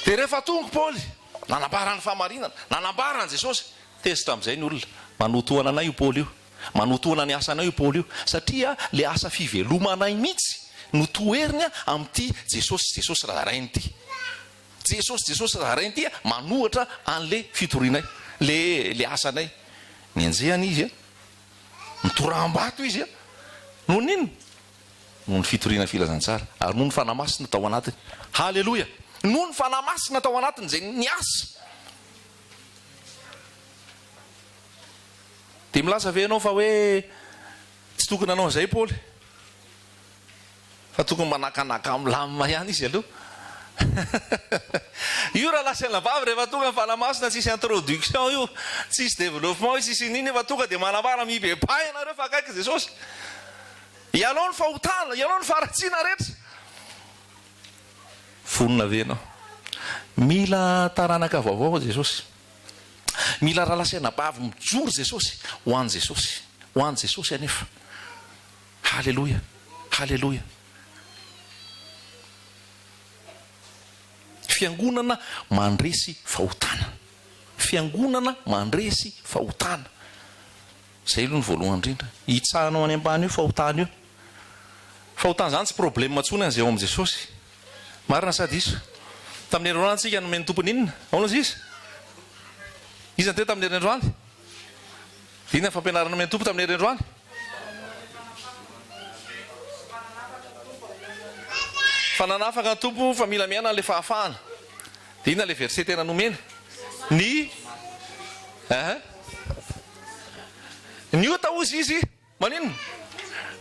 Dia rehefa tonga Paoly, nanambara ny fahamarinana, nanambara an'i Jesosy, tezitra amin'izay ny olona. Manotohana anay io Paoly io. Manotohana ny asanay io Paoly io. Satria ilay asa fivelomanay mihitsy no toheriny amin'ity Jesosy Jesosy raharainy ity. Jesosy Jesosy raha ity manohatra anle fitorianay le le asanay nenjehana izy a nitoraham-bato izy a noho ny inona noho ny fitoriana filazantsara ary noho ny fanahy masina tao anatiny haleloia noho ny fanahy masina tao anatiny izay niasa dia milaza ve ianao fa hoe tsy tokony hanao an'izay Paoly Fa tokony manakanaka milamina ihany izy aloha. Io rahalahy sy anabavy rehefa tonga ny Fanahy Masina tsisy introduction io, tsisy développement io, tsisy inona io fa tonga dia manambara mibebaha ianareo fa akaiky Jesosy. Ialao ny fahotana, ialao ny faharatsiana rehetra. Vonona ve ianao? Mila taranaka vaovao Jesosy. Mila rahalahy sy anabavy mijoro Jesosy ho an'i Jesosy. Ho an'i Jesosy anefa. Haleloia! Haleloia! Fiangonana mandresy fahotana. Fiangonana mandresy fahotana. Izay aloha ny voalohany indrindra. Hitsahanao any ambany io fahotana io. Fahotana izany tsy problème intsony an'izay ao amin'i Jesosy. Marina sa diso? Tamin'ny herinandro tsika nomen'ny Tompony inona? Ahoana izy? Iza no teo tamin'ny herinandro any? Inona ny fampianarana nomen'ny Tompo tamin'ny herinandroany? Fa nanafaka ny Tompo fa mila miaina an'ilay fahafahana. Dia inona ilay verset tena nomena? Ny eh. Ny ota hozy izy maninona?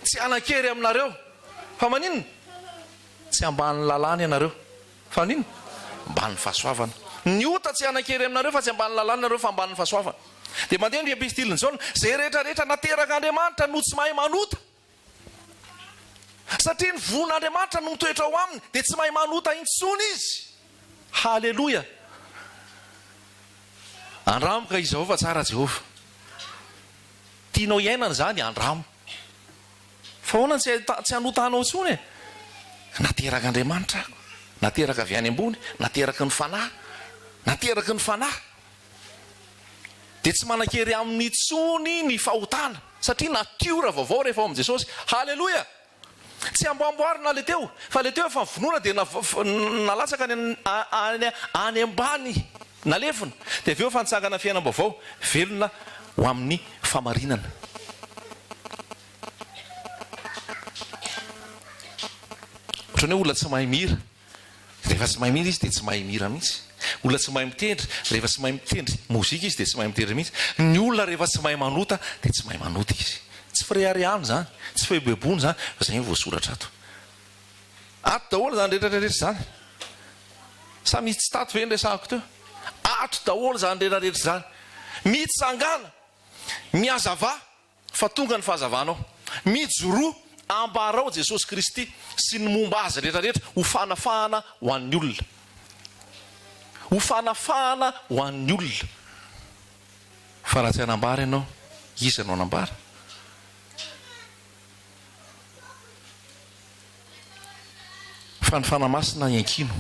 Tsy hanan-kery aminareo. Fa maninona? Tsy ambanin'ny lalàna ianareo. Fa maninona? Ambanin'ny fahasoavana. Ny ota tsy hanan-kery aminareo fa tsy ambanin'ny lalàna ianareo fa ambanin'ny fahasoavana. Dia mandeha ny epistilin'i Jaona, izay rehetra rehetra naterak'Andriamanitra no tsy mahay manota. Satria ny voan'Andriamanitra no mitoetra ao aminy, dia tsy mahay manota intsony izy. Haleloia! Andramo ka izao fa tsara Jehovah. Tianao hiainana izany, andramo. Fa ahoana tsy tsy hanotanao intsony e? Naterak'Andriamanitra aho, nateraka avy any ambony, nateraky ny Fanahy, nateraky ny Fanahy. Dia tsy manan-kery aminy intsony ny fahotana, satria natiora vaovao rehefa ao amin'i Jesosy. Haleloia! Tsy amboamboarina ilay teo, fa ilay teo efa vonoina dia nalatsaka any any any ambany, nalevina. Dia avy eo efa nitsangana fiainam-baovao, velona ho amin'ny famarinana. Ohatran'ny hoe olona tsy mahay mihira. Rehefa tsy mahay mihira izy dia tsy mahay mihira mihitsy. Olona tsy mahay mitendry, rehefa tsy mahay mitendry mozika izy dia tsy mahay mitendry mihitsy. Ny olona rehefa tsy mahay manota dia tsy mahay manota izy. Tsy fireharehana izany, tsy fieboeboana izany, fa izay no voasoratra ato. Ato daholo izany rehetra rehetra izany. Sa misy tsy tato ve ny resahako teo? Ato daholo izany rehetra rehetra izany. Mitsangàna, mihazavà. Fa tonga ny fahazavanao. Mijoroa, ambarao Jesosy Kristy sy ny momba Azy rehetra rehetra ho fanafahana ho an'ny olona. Ho fanafahana ho an'ny olona. Fa raha tsy hanambara ianao, iza no hanambara? Fa ny Fanahy Masina iankino,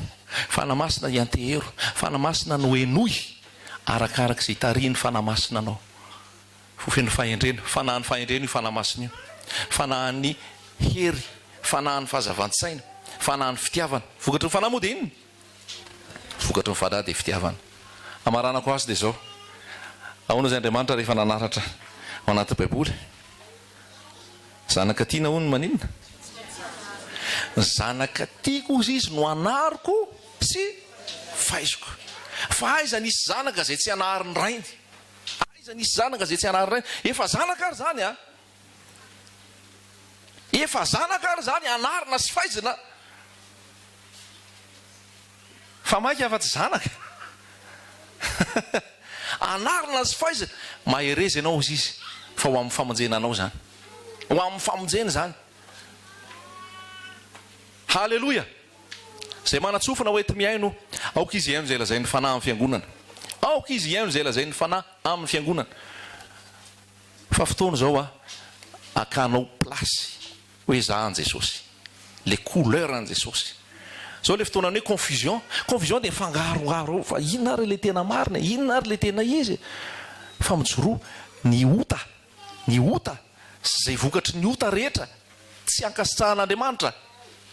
Fanahy Masina iantehero, Fanahy Masina no henoy arakaraka izay itarihin'ny Fanahy Masina anao. Ho feno fahendrena. Fanahin'ny fahendrena io Fanahy Masina io. Fanahin'ny hery, fanahin'ny fahazavan-tsaina, fanahin'ny fitiavana. Vokatry ny Fanahy moa dia inona? Vokatry ny Fanahy dia fitiavana. Hamaranako azy dia izao. Ahoana izay Andriamanitra rehefa nanaratra ao anaty Baiboly? Zanaka tiana hono maninona? Ny zanaka tiako hozy izy no anariko sy faiziko. Fa aiza nisy zanaka izay tsy anarin'ny rainy? Aiza nisy zanaka izay tsy hanary rainy? Efa zanaka ary izany a! Efa zanaka ary izany anarina sy faizina. Fa mainka fa tsy zanaka. Anarina sy faizina. Mahereza ianao hozy izy fa ho amin'ny famonjena anao izany. Ho amin'ny famonjena izany. Haleloia! Izay manan-tsofina ho enti-mihaino, aoka izy hihaino izay lazain'ny Fanahy amin'ny fiangonana. Aoka izy hihaino izay lazain'ny Fanahy amin'ny fiangonana. Fa fotoana izao a, hakanao place hoe za an'i Jesosy. Le couleur an'i Jesosy. Izao le fotoanan'ny hoe confusion. Confusion dia mifangarongaro ao fa inona ary le tena marina e? Inona ary le tena izy e? Fa mijoroa ny ota. Ny ota sy izay vokatry ny ota rehetra tsy ankasitrahan'Andriamanitra,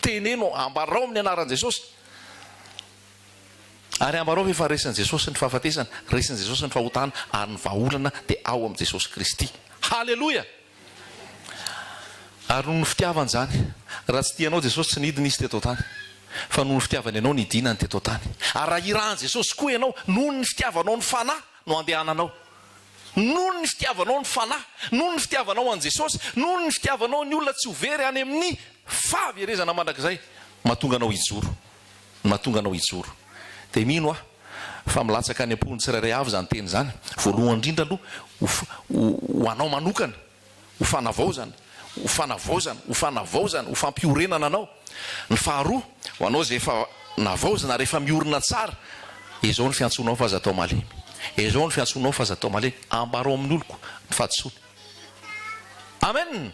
teneno, ambarao amin'ny anaran'i Jesosy. Ary ambarao fa efa resin'i Jesosy ny fahafatesana, resin'i Jesosy ny fahotana ary ny vahaolana dia ao amin'i Jesosy Kristy. Haleloia! Ary noho ny fitiavany izany, raha tsy tia anao Jesosy tsy nidina Izy teto an-tany, fa noho ny fitiavany anao nidinany teto an-tany. Ary raha irahan'i Jesosy koa ianao, noho ny fitiavanao ny Fanahy no andehananao. Noho ny fitiavanao ny Fanahy, noho ny fitiavanao an'i Jesosy, noho ny fitiavanao ny olona tsy ho very any amin'ny fahaverezana mandrakizay, mahatonga anao hijoro. Mahatonga anao hijoro. Dia mino aho fa milatsaka any am-pon'ny tsirairay avy izany teny izany, voalohany indrindra aloha ho ho anao manokana. ho fanavaozana, ho fanavaozana, ho fanavaozana, ho fampiorenana anao. Ny faharoa, ho anao izay efa navaozina ary efa miorina tsara, ezao ny fiantsoanao fa aza atao malemy. Ezao ny fiantsoanao fa aza atao malemy. Ambarao amin'ny oloko ny fahadisoany. Amen!